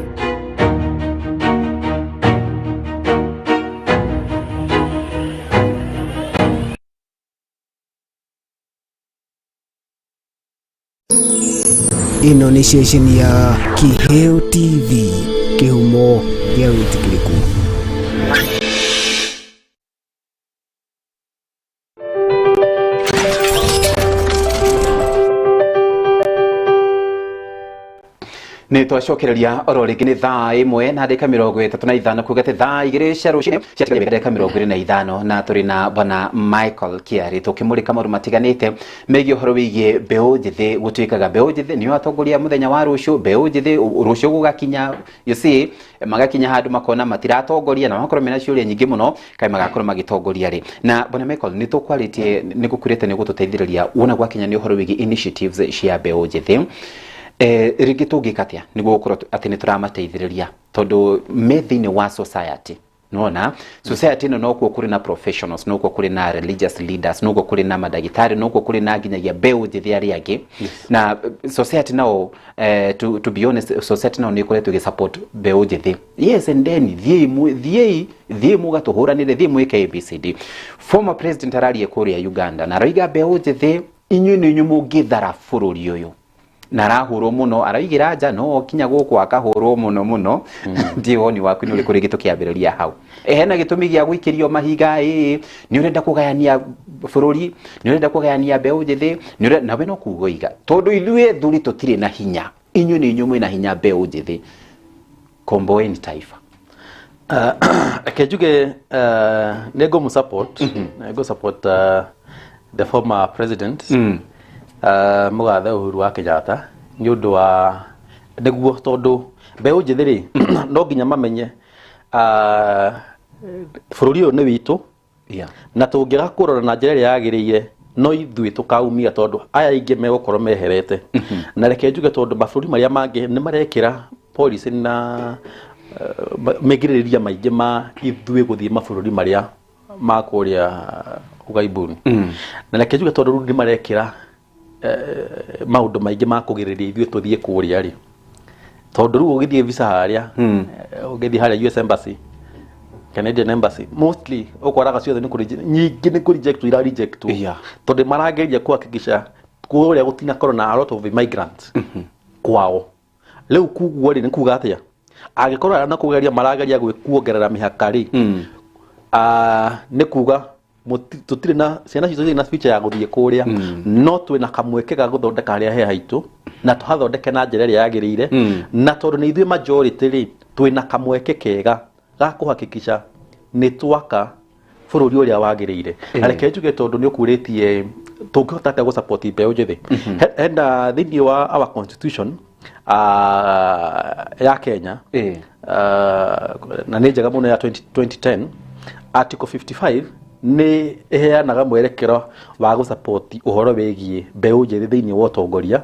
Ĩno nĩ ceceni ya Kĩheo TV, kĩhumo kĩa wĩtĩkĩrĩku. Nĩ twacokereria oro rĩngĩ nĩ thaa 1 na ndagĩka 35, kuga atĩ thaa 2 cia rũcinĩ ciatigaire ndagĩka 25, na tũrĩ na bwana Michael Kiari tũkĩmũrĩka maũndũ matiganĩte megiĩ ũhoro wĩgiĩ mbeũ njĩthĩ. Gũtuĩkaga mbeũ njĩthĩ nĩo atongoria mũthenya wa rũciũ, mbeũ njĩthĩ rũciũ gũgakinya, you see, magakinya handũ makona matiratongoria na magakorwo mena ciũria nyingĩ mũno kaĩ magakorwo magĩtongoria rĩ. Na bwana Michael, nĩ tũkwarĩtie, nĩ gũkwĩrĩte nĩ gũtũteithĩrĩria wona gwakinya nĩ ũhoro wĩgiĩ initiatives cia mbeũ njĩthĩ. Rĩngĩ tũngĩka atĩa nĩguo gũkorwo atĩ nĩ tũramateithĩrĩria tondũ me thĩinĩ wa society Nona society ĩno nokuo kũrĩ na professionals, nokuo kũrĩ na religious leaders, nokuo kũrĩ na mandagĩtarĩ, nokuo kũrĩ na nginyagia mbeũ njĩthĩ arĩa angĩ. Na society nao, to be honest, society nao nĩ ĩkoretwo ĩgĩsupport mbeũ njĩthĩ. Yes, and then thiĩi thiĩi thiĩi mũgatũhũranĩre, thiĩi mwĩke ABCD. Former president ararie kũrĩa Uganda na aroiga mbeũ njĩthĩ, inyuĩ nĩ inyuĩ mũngĩthara bũrũri ũyũ, na arahũrwo mũno, araigĩra nja no kinya gũkũ akahũrwo mũno mũno. Ndiĩ woni waku nĩ ũrĩkũ rĩngĩ tũkĩambĩrĩria hau? Hena gĩtũmi gĩa gũikĩrio mahiga, ĩ nĩ ũrenda kũgayania bũrũri, nĩ ũrenda kũgayania mbeũ njĩthĩ, nĩ ũrenda nawe no kuga oiga tondũ ithuĩ thuri tũtirĩ na hinya, inyuĩ nĩ inyuĩ mwĩna hinya, mbeũ njĩthĩ, komboeni taifa. Reke njuge nĩ ngũmũ support, nĩ ngũ support the former president, mũgathe Uhuru wa Kenyatta, nĩ ũndũ wa nĩguo, tondũ mbeũ njĩthĩ rĩ, no nginya mamenye bũrũri ũyũ nĩ witũ, na tũngĩaga kũrora na njĩra ĩrĩa yagĩrĩire, no ithuĩ tũkaumia, tondũ aya aingĩ megũkorwo meherete. Na reke njuge, tondũ mabũrũri marĩa mangĩ nĩ marekĩra policy na mĩgirĩrĩria maingĩ ma ithuĩ gũthiĩ mabũrũri marĩa ma kũrĩa ũgaibuni. Na reke njuge, tondũ rĩu nĩ marekĩra maũndũ maingĩ ma kũgirĩrĩria ithuĩ tũthiĩ kũrĩa rĩ, tondũ rĩu ũgĩthiĩ visa harĩa, ũgĩthiĩ harĩa US Embassy, Canadian Embassy, mostly ũkoraga ciothe nĩ kũ nyingĩ nĩ kũ reject ira reject, tondũ marageria kuhakikisha kũrĩa gũtinakorwo na a lot of immigrants kwao. Rĩu kuguo rĩ, nĩ kuga atĩa, angĩkorwo arĩa na kũgeria marageria kuongerera mĩhaka rĩ, nĩ kuga tũtirĩ na ciana citũ citirĩ na future ya gũthiĩ kũrĩa. No twĩna kamweke ga gũthondeka harĩa he haitũ, na tũhathondeke na njĩra ĩrĩa yagĩrĩire. Na tondũ nĩ ithuĩ majority rĩ, twĩna kamweke kega ga kũhakikisha nĩ twaka bũrũri ũrĩa wagĩrĩire. Na reke njuge, tondũ nĩ ũkũrĩtie tũngĩhota atĩa gũsupport mbeũ njĩthĩ, hena thĩinĩ wa our constitution ya Kenya, na nĩ njega mũno, ya 20 2010, Article 55 nĩ ĩheanaga mwerekero wa gũsupport ũhoro wĩgiĩ mbeũ njĩthĩ thĩinĩ wa ũtongoria.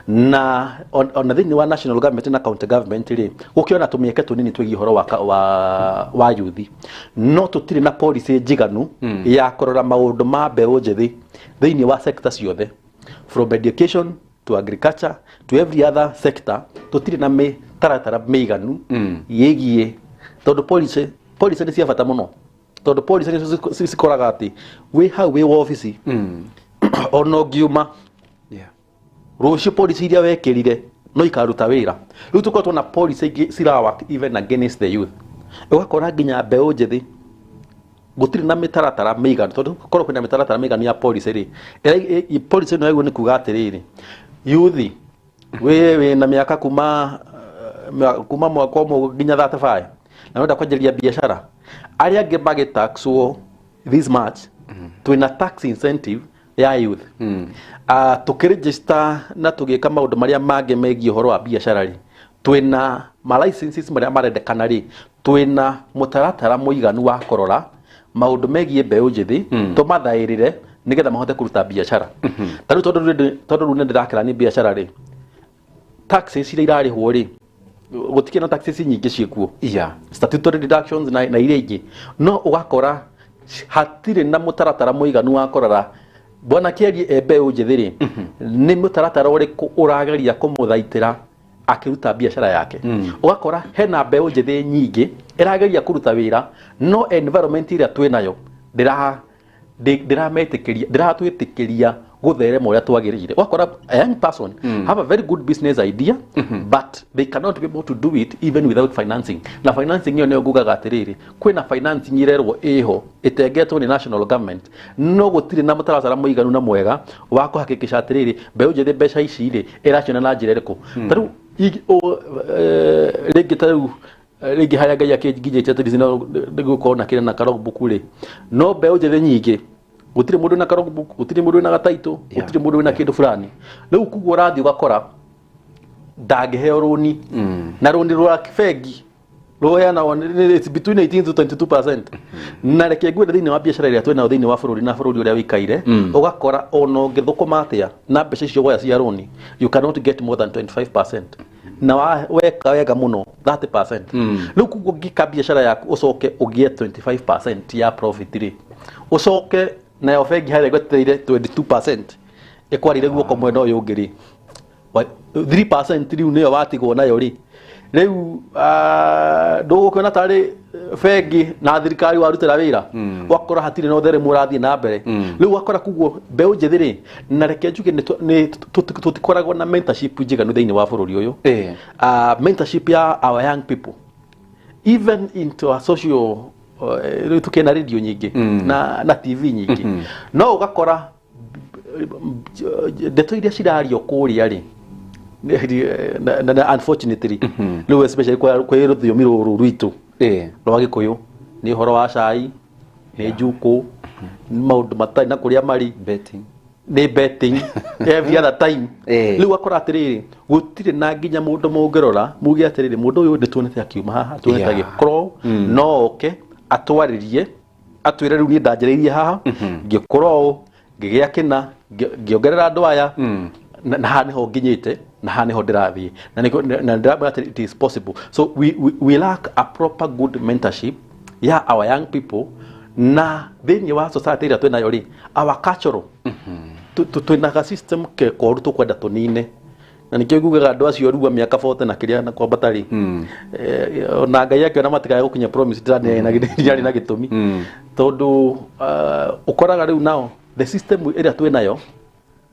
Na ona thĩinĩ wa national government na county government rĩ, gũkĩona tũmĩeke tũnini twĩgiĩ ũhoro wa youth, no tũtirĩ na policy njiganu ya kũrora maũndũ ma mbeũ njĩthĩ thĩinĩ wa sector ciothe, from education to agriculture to every other sector. Tũtirĩ na mĩtaratara mĩiganu yĩgiĩ, tondũ policy nĩ cia bata mũno, tondũ policy nĩcio cikoraga atĩ wĩ hau wĩ wabici, ona ũngiuma rũciũ, policy iria wekĩrire no ikaruta wĩra. Rĩu tũkorwo na policy ingĩ cira work even against the youth. Ũgakora nginya mbeũ njĩthĩ gũtirĩ na mĩtaratara mĩiganu, tondũ korwo kwĩna mĩtaratara mĩiganu ya policy rĩ, policy ĩno yaguo nĩ kuga atĩrĩrĩ, youth wĩ na mĩaka kuma mwaka ũmwe nginya 35 na wenda kwanjĩrĩria biacara, arĩa angĩ magĩtaxwo this much, twĩna tax incentive ya youth. Tũkĩregister na tũgĩka maũndũ marĩa mangĩ megiĩ ũhoro wa biacara rĩ, twĩna ma licenses marĩa marendekana rĩ, twĩna mũtaratara mũiganu wa kũrora maũndũ megiĩ mbeũ njĩthĩ, tũmathaĩrĩre nĩgetha mahote kũruta biacara. Ta rĩu tondũ rĩu nĩ ndĩrakĩra nĩ biacara rĩ, taxes iria irarĩhwo rĩ, gũtikĩrĩ na taxes nyingĩ ciĩkuo, statutory deductions na iria ingĩ, no ũgakora hatirĩ na mũtaratara mũiganu wa kũrora bwana Kĩarie e mbeũ njĩthĩ rĩ, nĩ mũtaratara ũrĩkũ ũrageria kũmũthaitĩra akĩruta biacara yake. Ũgakora hena mbeũ njĩthĩ nyingĩ ĩrageria kũruta wĩra, no environment ĩrĩa twĩ nayo ndĩrametĩkĩria, ndĩratwĩtĩkĩria gũtherema ũrĩa twagĩrĩire. Ũgakora a young person have a very good business idea, but they cannot be able to do it even without financing. Na financing ĩyo nĩyo ngugaga atĩrĩrĩ, kwĩna financing ĩrerwo ĩho ĩtengetwo nĩ national government, no gũtirĩ na mũtaratara mũiganu na mwega wa kũhakikisha atĩrĩrĩ, mbeũ njĩthĩ mbeca ici rĩ, ĩraciona na njĩra ĩrĩkũ. Ta rĩu rĩngĩ ta rĩu rĩngĩ harĩa Ngai akĩnginyĩtie atĩ no nĩgũkorwo na kĩrĩa na karogbook rĩ, no mbeũ njĩthĩ nyingĩ gũtirĩ mũndũ wĩna karogbook, gũtirĩ mũndũ wĩna gataitũ, gũtirĩ mũndũ wĩna kĩndũ fulani. Rĩu koguo ũrathiĩ ũgakora ndangĩheo rũni, na rũni rwa bengi rũheanagwo it's between 18 to 22%. Na reke ngwĩre, thĩinĩ wa biacara ĩrĩa twĩnayo thĩinĩ wa bũrũri na bũrũri ũrĩa wĩikaire, ũgakora ona ũngĩthũkũma atĩa na mbeca icio woya cia rũni, you cannot get more than 25%, na weka wega mũno 30%. Rĩu koguo ngĩka biacara yaku ũcoke ũgĩe 25% ya profit rĩ, ũcoke nayo bengi harĩa ĩgwetereire 22% ĩkwarire guoko mwena ũyũ ũngĩ rĩ, 3% rĩu nĩyo watigwo nayo rĩ. Rĩu ndũgũkĩona tarĩ bengi na thirikari warutĩra wĩra, wakora hatirĩ na ũtheremu ũrathiĩ na mbere. Rĩu wakora koguo mbeũ njĩthĩ rĩ, na reke njuge nĩ tũtikoragwo na mentorship njiganu thĩinĩ wa bũrũri ũyũ. Mentorship ya our young people even into a social, rĩu tũkĩna radio nyingĩ na TV nyingĩ, no ũgakora ndeto iria cirario kũrĩa rĩ, na unfortunately rĩu especially kwĩ rũthiomi rũrũ rwitũ rwa Gĩkũyũ, nĩ ũhoro wa cai, nĩ njukũ, nĩ maũndũ matarĩ na kũrĩa marĩ, betting, nĩ betting every other time. Rĩu akora atĩrĩrĩ, gũtirĩ na nginya mũndũ mũngĩrora muge atĩrĩrĩ, mũndũ ũyũ nĩ tuonete akiuma haha, tuonete agĩkorwo no oke atwarĩrie atwĩre rĩu niĩ ndanjĩrĩirie haha, ngĩkorwo ũũ, ngĩgĩa kĩna, ngĩongerera andũ aya, na haha nĩho nginyĩte, na haha nĩho ndĩrathiĩ, na nĩkĩo- na ndĩramwĩra atĩ it is possible. So we lack a proper good mentorship ya our young people. Na thĩinĩ wa society ĩrĩa twĩnayo rĩ, our cultural, twĩna ga system kekoru tũkwenda tũnine, na nĩkĩo ngugaga andũ acio rua mĩaka 40 na kĩrĩa na kwambata rĩ, ona Ngai akĩona matikae gũkinya promise ndĩrarĩ na gĩtũmi, tondũ ũkoraga rĩu nao the system ĩrĩa twĩnayo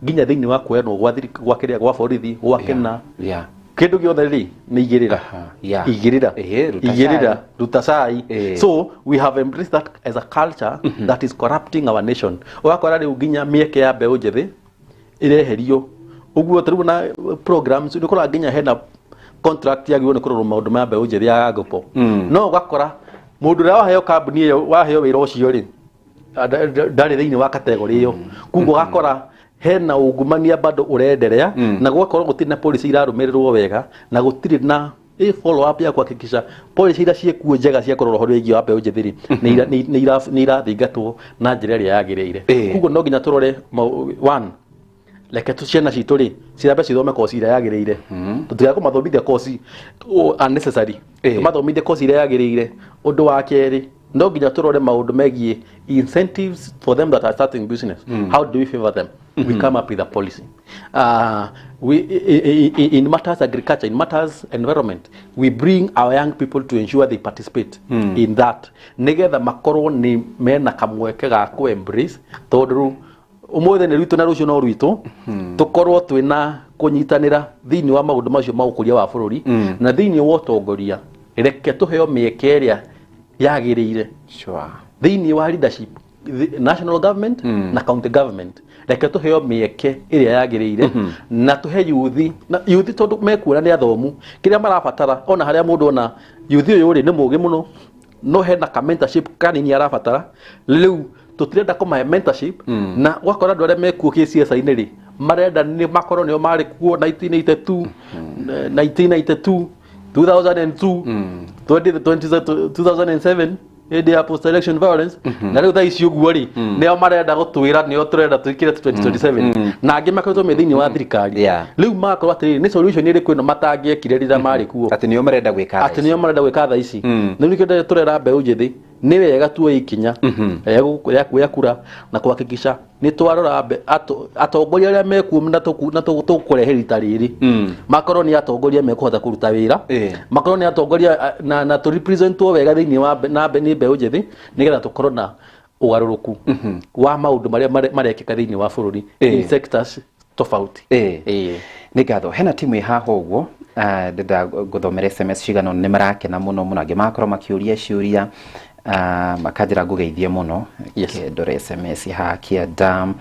nginya thĩinĩ wa kuoyanwo gwa gwa kĩrĩa, gwa borithi, gwa kĩna, kĩndũ gĩothe rĩ, nĩ igĩrĩra, igĩrĩra, ruta igĩrĩra, cai. Ruta cai. So we have embraced that as a culture that is corrupting our nation. Ũgakora rĩu nginya mĩeke ya mbeũ njĩthĩ ĩreherio ũguo. Ta rĩu na programs nĩ ũkoraga nginya hena contract yagĩrĩirwo nĩ kũrorwo maũndũ ma mbeũ njĩthĩ ya gopo, no ũgakora mũndũ ũrĩa waheo kambuni ĩyo, waheo wĩra ũcio rĩ, ndarĩ thĩinĩ wa category ĩyo. Koguo ũgakora hena ungumania bado ũrenderea, na gũgakorwo gũtirĩ na policy irarũmĩrĩrwo wega, na gũtirĩ na follow up ya kuhakikisha policy iria ciĩkuo njega cia kũrora ũhoro wĩgiĩ wa mbeũ njĩthĩ rĩ, nĩ irathingatwo na njĩra ĩrĩa yagĩrĩire. Koguo no nginya tũrore one, reke tu ciana citũ rĩ cirambe cithome koci ĩrĩa yagĩrĩire, tũtigae kũmathomithia koci unnecessary, tũmathomithie koci ĩrĩa yagĩrĩire. Ũndũ wa kerĩ, no nginya tũrore maũndũ megiĩ incentives for them that are starting business. How do we favor them? We come up with a policy. We, in matters agriculture, in matters environment, we bring our young people to ensure they participate in that, nigetha makorwo nĩ mena kamweke ga ku embrace, tondũ rĩu ũmũthĩ nĩ rwitũ na rũciũ no rwitũ, tũkorwo twĩna kũnyitanĩra thĩinĩ wa maũndũ macio ma ũkũria wa bũrũri na thĩinĩ wa ũtongoria. Reke tũheo mĩeke ĩrĩa yagĩrĩire thĩinĩ wa leadership, the national government na county government. Reke tũheo mĩeke ĩrĩa yagĩrĩire na tũhe yuthi, na yuthi tondũ mekuona nĩ athomu kĩrĩa marabatara, ona harĩa mũndũ ona yuthi ũyũ rĩ nĩ mũgĩ mũno, no hena ka mentorship kanini arabatara. Rĩu tũtirenda kũmahe mentorship, na ũgakora andũ arĩa mekuo gĩciaca-inĩ rĩ, marenda nĩ makorwo nĩo marĩ kuo 1982, 1992, 2002, 20, 20, 2007, hĩndĩ ya post election violence, na rĩu thaa ici ũguo rĩ, nĩo marenda gũtwĩra nĩo tũrenda twĩkĩre 2027, na angĩ makoretwo me thĩinĩ wa thirikari. Rĩu magakorwo atĩrĩrĩ, nĩ solution ĩrĩkũ ĩno matangĩekire rĩrĩa marĩ kuo, atĩ nĩo marenda gwĩka thaa atĩ nĩo marenda gwĩka thaa ici? Rĩu nĩkĩo tũrera mbeũ njĩthĩ nĩ wega tuoe ikinya rĩa kuoya kura na kuhakikisha nĩ twarora atongoria arĩa mekuo na tũkũrehe rita rĩrĩ, makorwo nĩ atongoria mekũhota kũruta wĩra, makorwo nĩ atongoria na tũrepresentwo wega thĩinĩ wa na nĩ mbeũ njĩthĩ, nĩgetha tũkorwo na ũgarũrũku wa maũndũ marĩa marekĩka thĩinĩ wa bũrũri in sectors tofauti. Nĩ ngatho. Hena timu ĩ haha ũguo, ndĩrenda ngũthomere SMS cigana ũna. Nĩ marakena mũno mũno, angĩ magakorwo makĩũria ciũria, makanjĩra ngũgeithie mũno. Ndore SMS haha kĩanda.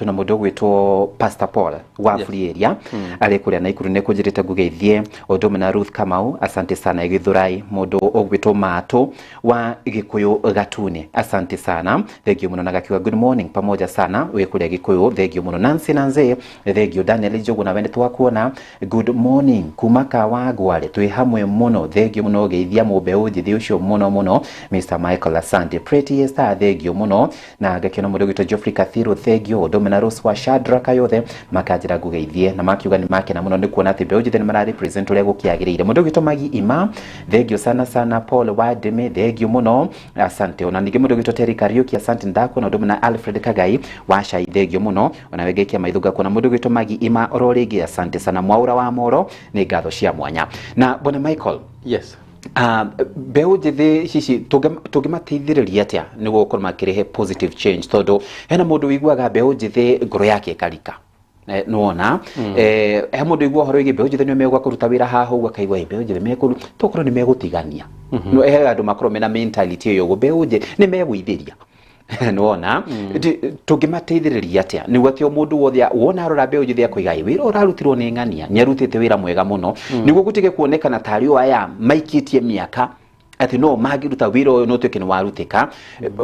Twĩna mũndũ ũgwĩtwo Pastor Paul wa Free Area, arĩ kũrĩa Naikuru, nĩ kũnjĩrĩte ngũgeithie, ũndũ ũmwe na Ruth Kamau, asante sana. Gĩthũrai mũndũ ũgwĩtwo Matũ wa Gĩkũyũ Gatune, asante sana, thengio mũno, na gakiuga good morning, pamoja sana, wĩ kũrĩa Gĩkũyũ, thengio mũno. Nancy Nanze, thengio. Daniel Njogu, nawe nĩ twakuona, good morning kuma Kawangware, twĩ hamwe mũno, thengio mũno, geithia mũmbeũ njĩthĩ ũcio mũno mũno, Mr Michael, asante. Pretty Esther, thengio mũno, na ngakĩona mũndũ ũgwĩtwo Geoffrey Kathiru, thengio, ũndũ ũmwe. na Rose wa Shadrack yothe makanjĩra ngũgeithie na makiuga nĩ makena mũno nĩ kuona atĩ mbeũ njĩthĩ nĩ mara represent ũrĩa gũkĩagĩrĩire. Mũndũ ũgwĩtwo Magi Ima, thengio sana sana. Paul wa Ndĩmĩ, thengio mũno, asante. Ona ningĩ mũndũ ũgwĩtwo Terry Kariuki, asante, ndakuona. Ũndũ na Alfred Kagai wa Cai, thengio mũno. Ona we ngaikia maitho ngakuona. Mũndũ ũgwĩtwo Magi Ima oro rĩngĩ, asante sana. Mwaura wa Moro, nĩ ngatho cia mwanya. Na bwana Michael, Yes. Mbeũ njĩthĩ cici tũngĩmateithĩrĩria atĩa nĩguo gũkorwo makĩrehe positive change? Tondũ hena mũndũ ũiguaga mbeũ njĩthĩ ngoro yake ĩkarika. Nĩwona he mũndũ ũigua ũhoro wĩgiĩ mbeũ njĩthĩ nĩo megũka kũruta wĩra haha ũguo, akaigua, "Ĩ, mbeũ njĩthĩ mekũru tokorwo nĩ megũtigania." No he andũ makorwo mena mentality ĩyo ũguo, mbeũ njĩthĩ nĩ megũithĩria. Nĩwona tũngĩmateithĩrĩria atĩa nĩguo atĩ o mũndũ wothe wona arora mbeũ njĩthĩ akoiga, "Ĩ, wĩra ũrarutirwo nĩ ng'ania nĩ arutĩte wĩra mwega mũno," nĩguo gũtige kuonekana tarĩ o aya maikĩtie mĩaka atĩ no mangĩruta wĩra ũyũ no ũtuĩke nĩ warutĩka.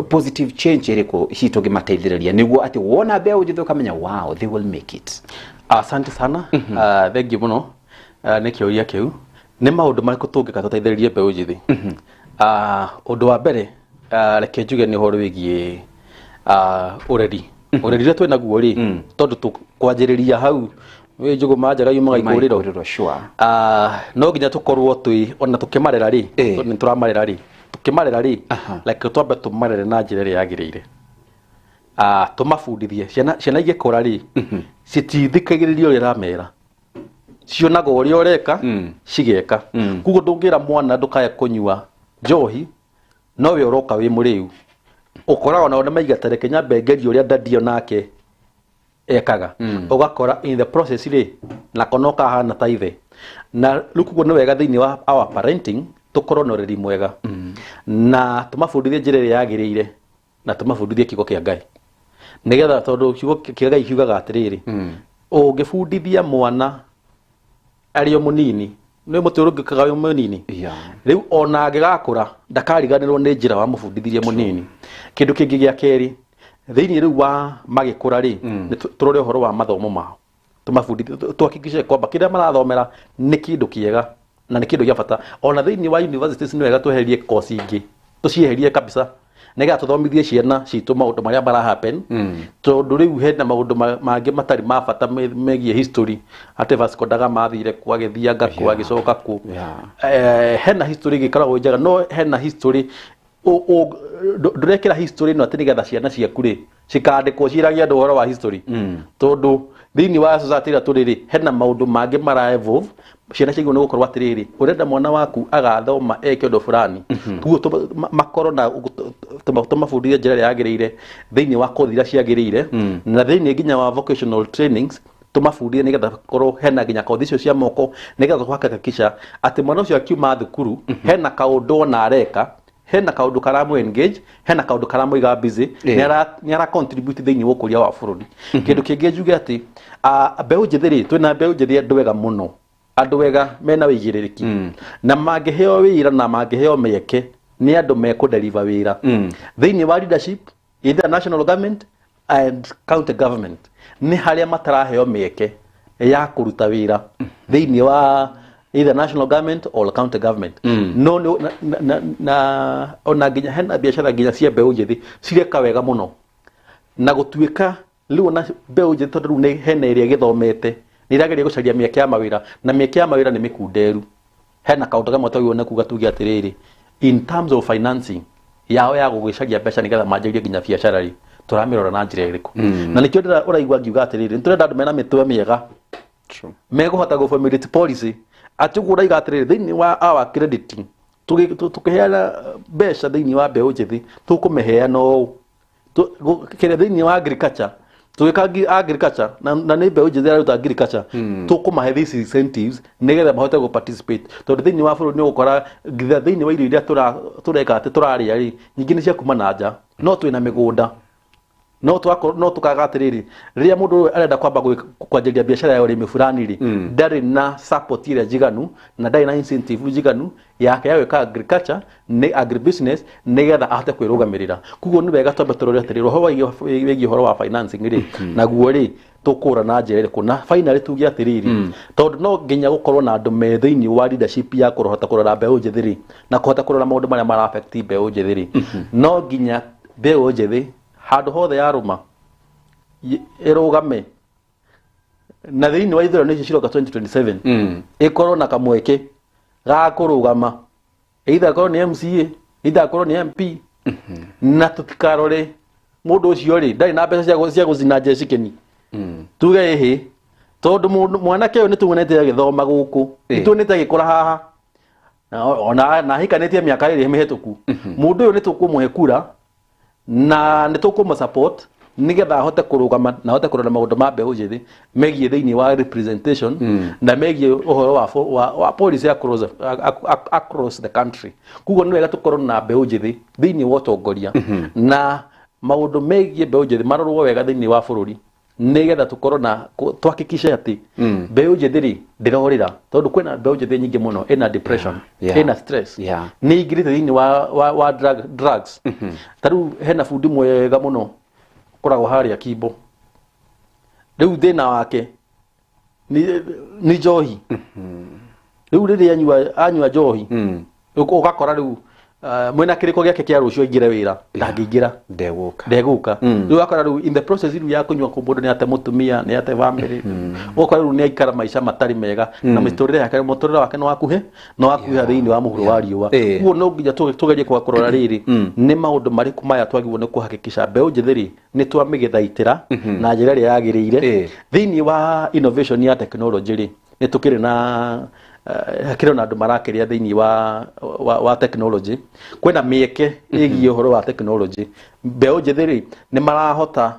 Positive change ĩrĩkũ hihi tũngĩmateithĩrĩria nĩguo atĩ wona mbeũ njĩthĩ ũkamenya, wow, they will make it? Asante sana. Thengiũ mũno nĩ kĩũria kĩu. Nĩ maũndũ marĩkũ tũngĩka tũteithĩrĩrie mbeũ njĩthĩ? Ũndũ wa mbere, reke njuge nĩ ũhoro wĩgiĩ ũreri. Ũreri ũrĩa twĩ naguo rĩ, tondũ kwanjĩrĩria hau wĩ njũgũma njega yumaga ikũrĩro. Ikũrĩro, sure. No nginya tũkorwo twĩ ona tũkĩmarera rĩ, tondũ nĩ tũramarera rĩ, tũkĩmarera rĩ, like twambe tũmarere na njĩra ĩrĩa yagĩrĩire. Tũmabundithie ciana igĩkũra rĩ, citithikagĩrĩria ũrĩa ũramera, cionaga ũrĩa ũreka cigeka. Koguo ndũngĩra mwana ndũkae kũnyua njohi no we ũroka wĩ mũrĩu, ũkoraga onao nĩ maiga ta reke nyambe ngerie ũrĩa daddy onake ekaga. Ũgakora in the process rĩ, nako no kahana ta ithe. Na rĩu koguo nĩ wega thĩinĩ wa our parenting tũkorwo na ũreri mwega na tũmabundithie njĩra ĩrĩa yagĩrĩire na tũmabundithie kiugo kĩa Ngai, nĩgetha tondũ kiugo kĩa Ngai kiugaga atĩrĩrĩ, ũngĩbundithia mwana arĩ o mũnini nĩ mũtĩ ũrũngĩkaga wĩ mũnini. Rĩu ona angĩgakũra ndakariganĩrwo nĩ njĩra wamũbundithirie mũnini. Kĩndũ kĩngĩ gĩa kerĩ, thĩinĩ rĩu wa magĩkũra rĩ, nĩ tũrore ũhoro wa mathomo mao, tũmabundithie, tuhakikishe kwamba kĩrĩa marathomera nĩ kĩndũ kĩega na nĩ kĩndũ gĩa bata. Ona thĩinĩ wa universities nĩ wega tweherie kosi ingĩ, tũcieherie kabisa, nĩgetha tũthomithie ciana citũ maũndũ marĩa mara happen, tondũ rĩu hena maũndũ mangĩ matarĩ ma bata megiĩ history, atĩ Vasco da Gama athire ku, agĩthianga ku, agĩcoka ku. Hena history ĩgĩkoragwo njega, no hena history ndũrekĩra history ĩno atĩ nĩgetha ciana ciaku rĩ cikandĩkwo ciĩragie andũ ũhoro wa history, tondũ thĩinĩ wa society ĩrĩa tũrĩ rĩ, hena maũndũ mangĩ mara evolve. Ciana ciagĩrĩirwo nĩ gũkorwo atĩrĩrĩ, ũrenda mwana waku agathoma eke ũndũ fulani. Koguo makorwo na tũmabundithie njĩra ĩrĩa yagĩrĩire thĩinĩ wa kothi iria ciagĩrĩire, na thĩinĩ nginya wa vocational trainings tũmabundithie, nĩgetha korwo hena nginya kothi icio cia moko, nĩgetha tũhakikisha atĩ mwana ũcio akiuma thukuru hena kaũndũ ona areka, hena kaũndũ karamũ engage, hena kaũndũ karamũiga busy, nĩ ara contribute thĩinĩ wa ũkũria wa bũrũri. Kĩndũ kĩngĩ njuge atĩ mbeũ njĩthĩ rĩ, twĩna mbeũ njĩthĩ andũ ega mũno, andũ ega mena wĩigĩrĩrĩki, na mangĩheo wĩra na mangĩheo mĩeke nĩ andũ mekũdeliver wĩra thĩinĩ wa leadership, either national government and county government. Nĩ harĩa mataraheo mĩeke ya kũruta wĩra thĩinĩ wa either national government or county government. No nĩ na ona nginya hena biacara nginya cia mbeũ njĩthĩ cireka wega mũno, na gũtuĩka rĩu ona mbeũ njĩthĩ, tondũ rĩu nĩ hena ĩrĩa ĩgĩthomete, nĩ ĩrageria gũcaria mĩeke ya mawĩra, na mĩeke ya mawĩra nĩ mĩkunderu. Hena kaũndũ kamwe twagĩrĩirwo nĩ kuga, tuge atĩrĩrĩ, in terms of financing yao ya gũgĩcaria mbeca nĩgetha manjĩrĩrie nginya biacara rĩ, tũramĩrora na njĩra ĩrĩkũ? Na nĩkĩo ũraigua ngiuga atĩrĩrĩ, nĩ tũrenda andũ mena mĩtwe mĩega megũhota gũ formulate policy, atĩ ũguo ũraiga atĩrĩrĩ, thĩinĩ wa our crediting tũkĩheana mbeca thĩinĩ wa mbeũ njĩthĩ, tũkũmĩheana ũũ. Kĩrĩa thĩinĩ wa agriculture, tũgĩka agriculture na nĩ mbeũ njĩthĩ ĩraruta agriculture, tũkũmahe these incentives nĩgetha mahote gũ participate, tondũ thĩinĩ wa bũrũri nĩ ũgũkora nginya thĩinĩ wa irio iria tũreka atĩ tũrarĩa rĩ, nyingĩ nĩ cia kuma na nja, no twĩna mĩgũnda, no twakorwo no tukaga atĩrĩrĩ, rĩrĩa mũndũ ũyũ arenda kwamba kwanjĩrĩria biacara ya ũrĩmi fulani rĩ, ndarĩ na support ĩrĩa njiganu na ndarĩ na incentive njiganu yake ya gwĩka agriculture nĩ agribusiness nĩgetha ahote kwĩrũgamĩrĩra. Koguo nĩ wega twambe tũrore atĩrĩrĩ, ũhoro wĩgiĩ ũhoro wa financing rĩ, naguo rĩ, tũkũra na njĩra ĩrĩkũ? Na finally tuge atĩrĩrĩ, tondũ no nginya gũkorwo na andũ me thĩinĩ wa leadership ya kũhota kũrora mbeũ njĩthĩ rĩ, na kũhota kũrora maũndũ marĩa mara affect mbeũ njĩthĩ rĩ, no nginya mbeũ njĩthĩ handũ hothe yarũma. Ĩrũgame na thĩinĩ wa ithurano icio ciroka 2027, ĩkorwo na kamweke ga kũrũgama, either akorwo nĩ MCA, either akorwo nĩ MP, na tũtikarore mũndũ ũcio rĩ ndarĩ na mbeca cia gũcina njecikeni, tuge ĩhĩ, tondũ mwanake ũyũ nĩ tuonete agĩthoma gũkũ, nĩ tuonete agĩkũra haha na ona na ahikanĩtie mĩaka 2 mĩhĩtũku. Mũndũ ũyũ nĩ tũkũmũhe kura na nĩ tũkũmũ support nĩgetha ahote kũrũgama na ahote kũrora maũndũ ma mbeũ njĩthĩ megiĩ thĩinĩ wa representation na megiĩ ũhoro wa policy across the country. Koguo nĩ wega tũkorwo na mbeũ njĩthĩ thĩinĩ wa ũtongoria na maũndũ megiĩ mbeũ njĩthĩ marorwo wega thĩinĩ wa bũrũri, nĩgetha tũkorwo na tuhakikishe atĩ mbeũ njĩthĩ rĩ ndĩrorĩra, tondũ kwĩna mbeũ njĩthĩ nyingĩ mũno ĩna depression, ĩna stress, nĩ ingĩrĩte thĩinĩ wa drugs. Ta rĩu hena bundi mwega mũno ũkoragwo harĩa Kimbo, rĩu thĩna wake nĩ njohi. Rĩu rĩrĩa anyua njohi, ũgakora rĩu mwĩna kĩrĩko gĩake kĩa rũciũ aingĩre wĩra ndangĩingĩra. Ndegũka. Ndegũka. Rĩu ũgakora rĩu in the process rĩu ya kũnyua kũ mũndũ nĩ ate mũtumia, nĩ ate family, ũgakora rĩu nĩ aikara maica matarĩ mega na mĩtũrĩre yake, mũtũrĩre wake nĩ wakuhĩ thĩinĩ wa mũhuro wa riũa. Koguo no nginya tũgerie kũrora rĩrĩ nĩ maũndũ marĩkũ maya twagĩrĩirwo nĩ kũhakikisha mbeũ njĩthĩ rĩ nĩ twamĩgĩthaitĩra na njĩra ĩrĩa yagĩrĩire. Thĩinĩ wa innovation ya technology rĩ, nĩ tũkĩrĩ na hakĩrĩ ona andũ marakĩria thĩinĩ wa technology. Kwĩna mĩeke ĩgiĩ ũhoro wa technology, mbeũ njĩthĩ rĩ nĩ marahota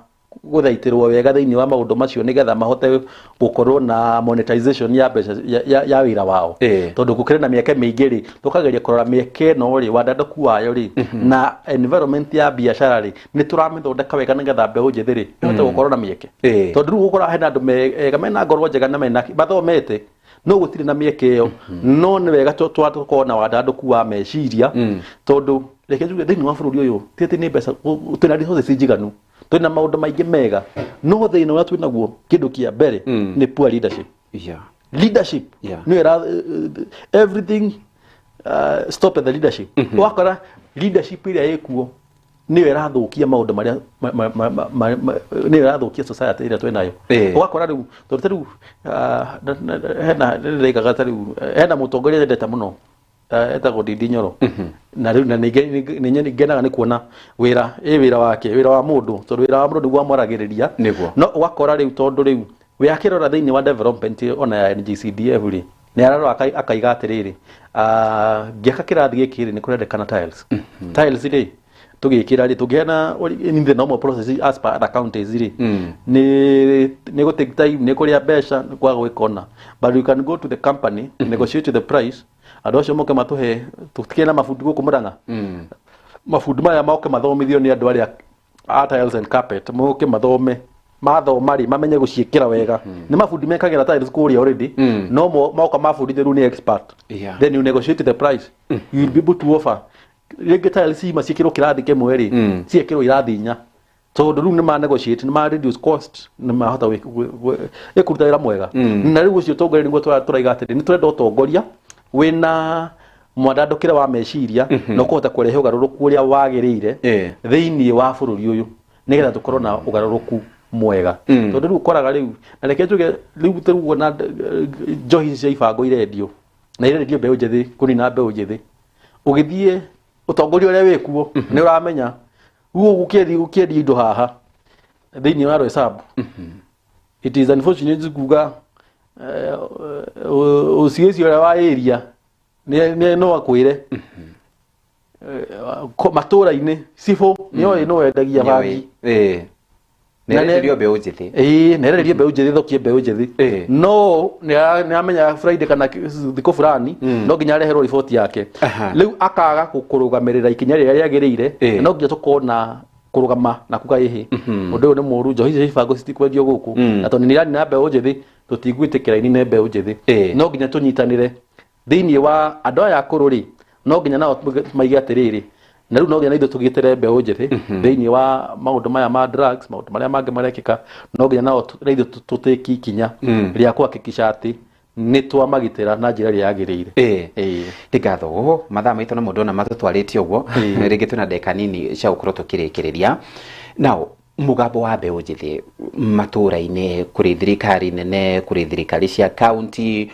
gũthaitĩrwo wega thĩinĩ wa maũndũ macio nĩgetha mahote gũkorwo na monetization ya mbeca ya wĩra wao, tondũ gũkĩrĩ na mĩeke mĩingĩ rĩ, tũkageria kũrora mĩeke ĩno rĩ, wandandũku wayo rĩ na environment ya biacara rĩ, nĩ tũramĩthondeka wega nĩgetha mbeũ njĩthĩ rĩ ĩhote gũkorwo na mĩeke, tondũ rĩu gũkora hena andũ ega mena ngoro njega na mena mathomete no gũtirĩ na mĩeke ĩyo. No nĩ wega tũkorwo na wandandũku wa meciria, tondũ reke njuge thĩinĩ wa bũrũri ũyũ ti atĩ nĩ mbeca, twĩna resources njiganu, twĩna maũndũ maingĩ mega, no thĩna ũrĩa twĩnaguo, kĩndũ kĩa mbere nĩ poor leadership. Leadership nĩyo everything stop at the leadership. Wakora leadership ĩrĩa ĩkuo nĩyo ĩrathũkia maũndũ marĩa nĩyo ĩrathũkia society ĩrĩa twĩnayo. Ũgakora rĩu tondũ ta rĩu hena ndĩrekaga, ta rĩu hena mũtongoria nyendete mũno, etagwo Ndindi Nyoro, na rĩu na nĩ ngenaga nĩ kuona wĩra ĩ wĩra wake, wĩra wa mũndũ, tondũ wĩra wa mũndũ nĩguo amwaragĩrĩria. No ũgakora rĩu tondũ rĩu we akĩrora thĩinĩ wa development ona ya NGCDF rĩ, nĩ ararora akaiga atĩrĩrĩ, ngĩaka kĩrathi gĩkĩ rĩ, nĩ kũrendekana tiles. Tiles rĩ, tũgĩkĩra rĩ, tũngĩheana in the normal process as per other counties rĩ, nĩ gũ take time, nĩ kũrĩa mbeca, nĩ kwaga gwĩka ona, but we can go to the company, negotiate the price, andũ acio moke matũhe. Tũtikĩrĩ na mabundi gũkũ Murang'a, mabundi maya moke mathomithio nĩ andũ arĩa a tiles and carpet, moke mathome, mathoma rĩ, mamenye gũciĩkĩra wega. Nĩ mabundi mekagĩra tiles kũrĩa already, no moka mabundithio rĩu nĩ expert. Then you negotiate the price, you will be able to offer rĩngĩ tiles ima ciĩkĩrwo kĩrathi kĩmwe rĩ, ciĩkĩrwo irathi inya, tondũ rĩu nĩ ma negotiate, nĩ ma reduce cost, nĩ mahota ĩkũruta wĩra mwega. Na rĩu ũcio ũtongoria nĩguo tũraiga atĩrĩ, nĩ tũrenda ũtongoria wĩna mwandandũkĩre wa meciria na ũkũhota kũrehe ũgarũrũku ũrĩa wagĩrĩire thĩinĩ wa bũrũri ũyũ, nĩgetha tũkorwo na ũgarũrũku mwega, tondũ rĩu ũkoraga rĩu, na reke njuge rĩu rĩu ona njohi ici cia ibango irendio na irendio mbeũ njĩthĩ, kũnina mbeũ njĩthĩ. Ũgĩthiĩ ũtongoria ũrĩa wĩkuo nĩ ũramenya rĩu gũkĩendia indo haha thĩinĩ wa Roysambu, it is unfortunate kuga ũcio ũcio ũrĩa wa area no akwĩre matũra-inĩ cibũ nĩoĩ no wendagia bangi. Na nĩarenderio mbeũ njĩthĩ. Ĩĩ, nĩarenderio mbeũ njĩthĩ, thokie mbeũ njĩthĩ, no nĩamenya Friday kana thikũ fulani no nginya areherwo riboti yake. Rĩu akaga kũrũgamĩrĩra ikinya rĩrĩa rĩagĩrĩire. No nginya tũkorwo na kũrũgama na kuga ĩhĩ, ũndũ ũyũ nĩ mũũru, njohi icio cia ibango citikwendio gũkũ, na tondũ nĩ iranina mbeũ njĩthĩ, tũtigwĩtĩkĩra inine mbeũ njĩthĩ. No nginya tũnyitanĩre thĩinĩ wa andũ aya akũrũ rĩ, no nginya nao maige atĩrĩrĩ, na rĩu no nginya na ithuĩ tũgitĩre mbeũ njĩthĩ thĩinĩ wa maũndũ maya ma drugs, maũndũ marĩa mangĩ marekĩka. No nginya nao na ithuĩ tũtĩki ikinya rĩa kũhakikisha atĩ nĩ twamagitĩra na njĩra ĩrĩa yagĩrĩire. Nĩ ngatho, mathaa maitũ na mũndũ ona matũtwarĩte ũguo, rĩngĩ twĩna ndagĩka nini cia gũkorwo tũkĩrĩkĩrĩria. Now Mũgambo wa mbeũ njĩthĩ matũra-inĩ, kũrĩ thirikari nene, kũrĩ thirikari cia county,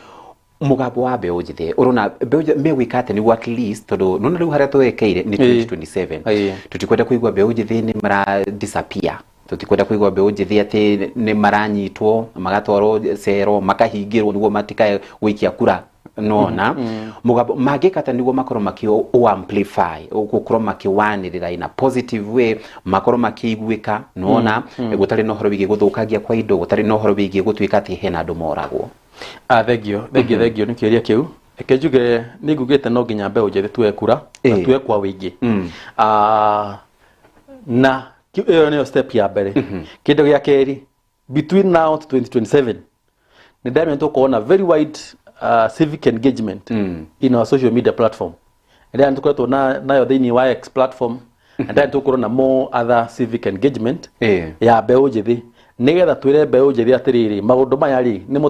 mũgambo wa mbeũ njĩthĩ, ũrona mbeũ njĩthĩ megwĩka atĩa nĩguo at least, tondũ nona rĩu harĩa twerekeire nĩ 2027, tũtikwenda kũigua mbeũ njĩthĩ nĩ mara disappear, tũtikwenda kũigua mbeũ njĩthĩ atĩ nĩ maranyitwo magatwarwo cero makahingĩrwo nĩguo matikae gũikia kura. Nona mũgambo mangĩka atĩa nĩguo makorwo makĩ amplify, gũkorwo makĩwanĩrĩra in a positive way, makorwo makĩiguĩka, nona gũtarĩ na ũhoro wĩgiĩ gũthũkangia kwa indo, gũtarĩ na ũhoro wĩgiĩ gũtuĩka atĩ hena andũ moragwo? Thengio, thengio, thengio nĩ kĩũria kĩu. Reke njuge nĩ ngugĩte no nginya mbeũ njĩthĩ tuoe kura na tuoe kwa wĩingĩ. Na ĩyo nĩyo step ya mbere. Kĩndũ gĩa kerĩ, between now to 2027 nĩ ndamenya tũkorwo na very wide civic engagement in our social media platform ĩrĩa nĩ tũkoretwo nayo thĩinĩ wa X platform, na ndamenya tũgũkorwo na more other civic engagement ya mbeũ njĩthĩ, nĩgetha twĩre mbeũ njĩthĩ atĩrĩrĩ, maũndũ maya rĩ nĩmo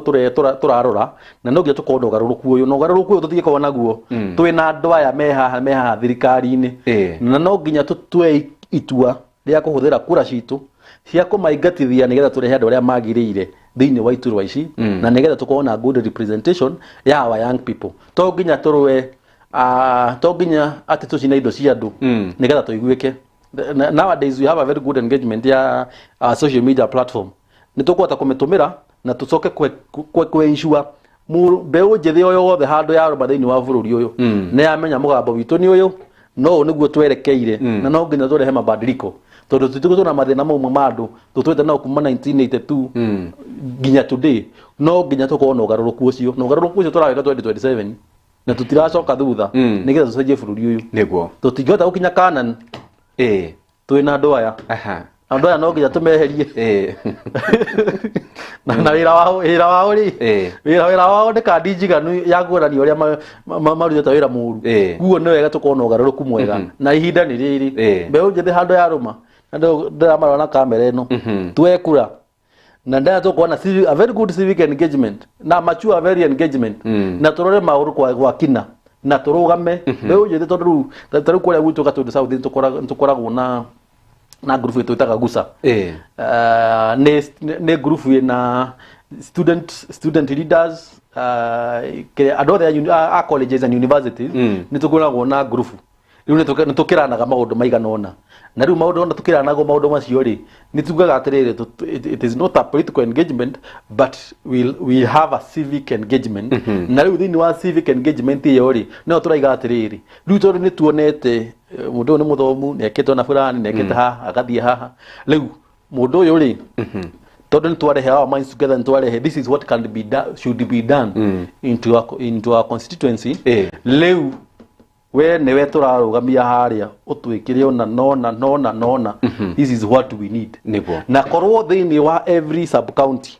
tũrarora, na no nginya tũkorwo na ũgarũrũku ũyũ, na ũgarũrũku ũyũ tũtingĩkorwo naguo twĩna andũ aya me haha thirikari-inĩ, na no nginya tũtue itua rĩa kũhũthĩra kura citũ cia kũmaingatithia nĩgetha tũrehe andũ arĩa magĩrĩire thĩinĩ wa iturwa ici, na nĩgetha tũkorwo na good representation ya our young people. To nginya tũrũe, to nginya atĩ tũcine indo cia andũ nĩgetha tũiguĩke. Nowadays we have a very good engagement ya social media platform, nĩ tũkũhota kũmĩtũmĩra na tũcoke kwe ensure mbeũ njĩthĩ o yothe handũ yarũma thĩinĩ wa bũrũri ũyũ nĩ yamenya mũgambo witũ nĩ ũyũ, no ũũ nĩguo twerekeire, na no nginya tũrehe mabadiliko, tondũ tũtigũtwo na mathĩna mau ma andũ tũtwĩte nao kuma 1982 nginya today. No nginya tũkorwo na ũgarũrũku ũcio, na ũgarũrũku ũcio tũrawĩka 2027, na tũtiracoka thutha, nĩgetha tũcenjie bũrũri ũyũ. Nĩguo tũtingĩhota gũkinya Canaan twĩna andũ aya. Andũ aya no nginya tũmeherie na wĩra wao rĩ, wĩra wao nĩ kandi njiganu ya kuonania ũrĩa marutĩte wĩra mũru. Guo nĩ wega tũkorwo na ũgarũrũku mwega, na ihinda nĩ rĩrĩ. Mbeũ njĩthĩ handũ yarũma, na ndĩramarora na kamera ĩno, tuoe kura, na ndaya tũkorwo na a very good civic engagement na mature very engagement, na tũrore maũndũ kwa kina na tũrũgame mbeũ njĩthĩ, tondũ rĩu ta rĩu kũrĩa gwitũ Gatundu South nĩtũkoragwo na group ĩtwĩtaga Gusa. Nĩ group ĩna student leaders, andũ othe a colleges and universities, nĩ tũkoragwo na group. Rĩu nĩ tũkĩranaga maũndũ maigana ũna, na rĩu maũndũ ona tũkĩranaga maũndũ macio rĩ, nĩ tugaga atĩrĩrĩ, it is not a political engagement, but we have a civic engagement. Na rĩu thĩinĩ wa civic engagement ĩyo rĩ, no tũraiga atĩrĩrĩ, rĩu tondũ nĩ tuonete mũndũ ũyũ nĩ mũthomu, nĩ ekĩte ona fulani, nĩ ekĩte haha, agathiĩ haha, rĩu mũndũ ũyũ rĩ, tondũ nĩ twarehe our minds together, nĩ twarehe this is what can be done, should be done into our constituency. Rĩu we nĩwe tũrarũgamia harĩa, ũtwĩkĩre ona nona nona nona, this is what we need. Nĩguo. Na korwo thĩinĩ wa every sub county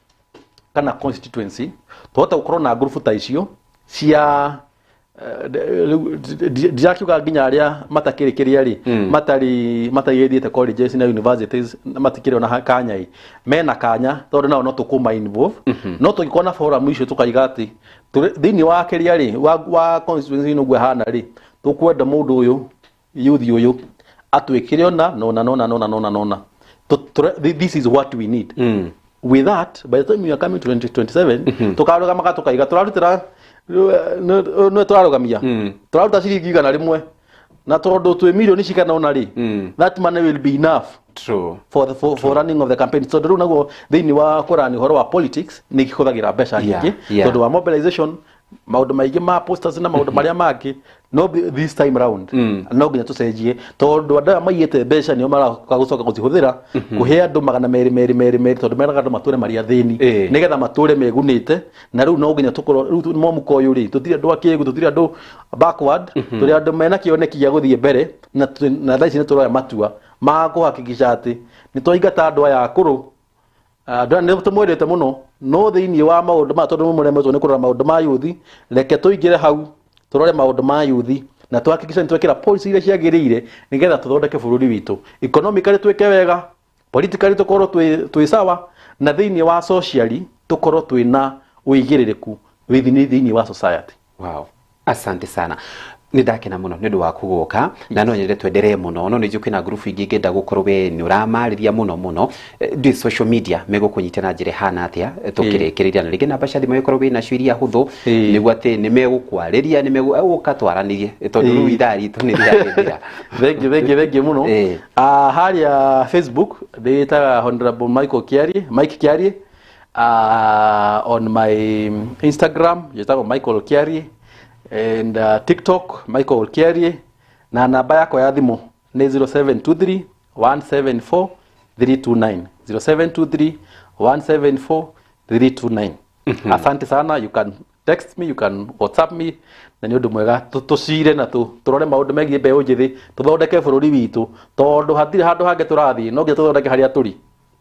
kana constituency tũhote gũkorwo na group ta icio cia ndirakiuga nginya arĩa matakĩrĩ kĩrĩa rĩ, matarĩ matagĩthiĩte colleges na universities, matikĩrĩ ona kanya ĩ, mena kanya, tondũ nao no tũkũma involve. No tũngĩkorwo na forum icio tũkaiga atĩ thĩinĩ wa kĩrĩa rĩ, wa constituency ĩno ũguo ĩhana rĩ, tũkwenda mũndũ ũyũ youth ũyũ atwĩkĩre ona nona nona nona nona nona, this is what we need. With that, by the time we are coming to 2027, tũkarũgamaga tũkaiga tũrarutĩra nĩ tũrarũgamia, tũraruta ciringi 100, na tondũ twĩ mirioni cigana ũna rĩ, that money will be enough. True. For running of the campaign. Tondũ rĩu naguo thĩinĩ wa kũrani ũhoro wa politics nĩ kĩhũthagĩra mbeca nyingĩ, tondũ wa mobilization, maũndũ maingĩ ma posters na maũndũ marĩa mangĩ. No this time round no nginya tũcenjie, tondũ andũ aya maiyĩte mbeca nĩo maroka gũcoka gũcihũthĩra kũhe andũ 200 merĩ merĩ merĩ, tondũ meraga andũ matũre marĩ athĩni nĩgetha matũre megunĩte. Na rĩu no nginya tũkorwo rĩu mũmuko ũyũ rĩ, tũtirĩ andũ akĩgu, tũtirĩ andũ backward, tũrĩ andũ mena kĩoneki gĩa gũthiĩ mbere, na thaa ici nĩ tũroya matua ma kũhakikisha atĩ nĩ twaingata andũ aya akũrũ. Andũ aya nĩ tũmwendete mũno, no thĩinĩ wa maũndũ maya, tondũ mũremetwo nĩ kũrora maũndũ ma yuthi, reke tũingĩre hau tũrore maũndũ ma yuthi na tuhakikishe nĩ twekĩra policy iria ciagĩrĩire nĩgetha tũthondeke bũrũri witũ economically, twĩke wega politically, tũkorwo twĩ sawa, na thĩinĩ wa socially tũkorwo twĩna ũigĩrĩrĩku thĩinĩ wa society. Wow, asante sana. Nĩ ndakena mũno nĩ ũndũ wa kũgũka, na no nyende twenderee mũno, no nĩ njũĩ kwĩna ngurubu ingĩ ingĩenda gũkorwo we nĩ ũramarĩria mũno mũno. Ndĩ social media megũkũnyita na njĩra ĩhana atĩa? Tũkĩrĩkĩrĩria na rĩngĩ namba cia thimũ ĩkorwo wĩ nacio iria hũthũ, nĩguo atĩ nĩ megũkwarĩria, nĩ megũka twaranĩrie, tondũ rĩu ithaa ritũ nĩ rĩrathira. Thengiũ, thengiũ, thengiũ mũno. Harĩa Facebook ndĩtaga Honorable Michael Kiarie, Mike Kiarie. On my Instagram njĩtagwo Michael Kiarie, and TikTok Michael Kiarie, na namba yakwa ya thimũ nĩ 0723 174 329, 0723 174 329. Asante sana. You can text me, you can WhatsApp me, na nĩ ũndũ mwega tũcire na tũrore maũndũ megiĩ mbeũ njĩthĩ, tũthondeke bũrũri witũ, tondũ hatirĩ handũ hangĩ tũrathiĩ, no nginya tũthondeke harĩa tũrĩ,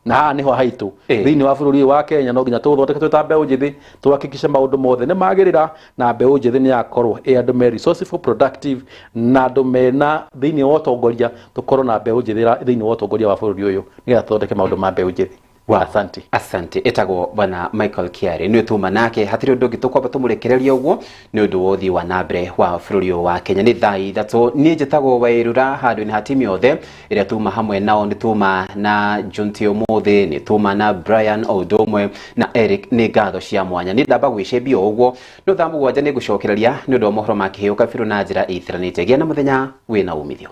na haha nĩho haitũ thĩinĩ wa bũrũri ũyũ wa Kenya. No nginya tũthondeke twĩ ta mbeũ njĩthĩ, tũhakikishe maũndũ mothe nĩ magĩrĩra, na mbeũ njĩthĩ nĩ yakorwo ĩ andũ me resourceful, productive, na andũ mena thĩinĩ wa ũtongoria. Tũkorwo na mbeũ njĩthĩ thĩinĩ wa ũtongoria wa bũrũri ũyũ, nĩgetha tũthondeke maũndũ ma mbeũ njĩthĩ. Wow. Asante. Asante. Etagwo bwana Michael Kiari, nĩ tuma nake, hatirĩ ũndũ ũngĩ tũkwamba tũmũrekereria ũguo nĩ ũndũ wa ũthii wa na mbere wa bũrũri ũyũ wa Kenya. Nĩ thaa 3. Niĩ njĩtagwo Wairura, handũ-inĩ ha timu yothe ĩrĩa tuma hamwe nao, nĩ tuma na Jonte ũmũthĩ, nĩ tuma na Brian o ũndũ ũmwe na Eric, nĩ ngatho cia mwanya. Nĩ ndamba gwĩcembia o ũguo, no thaa 7 nĩ ngũcokereria nĩ ũndũ wa mohoro ma kĩheo kabirũ na njĩra ĩtiranĩte. Gĩa na mũthenya wĩna umithio.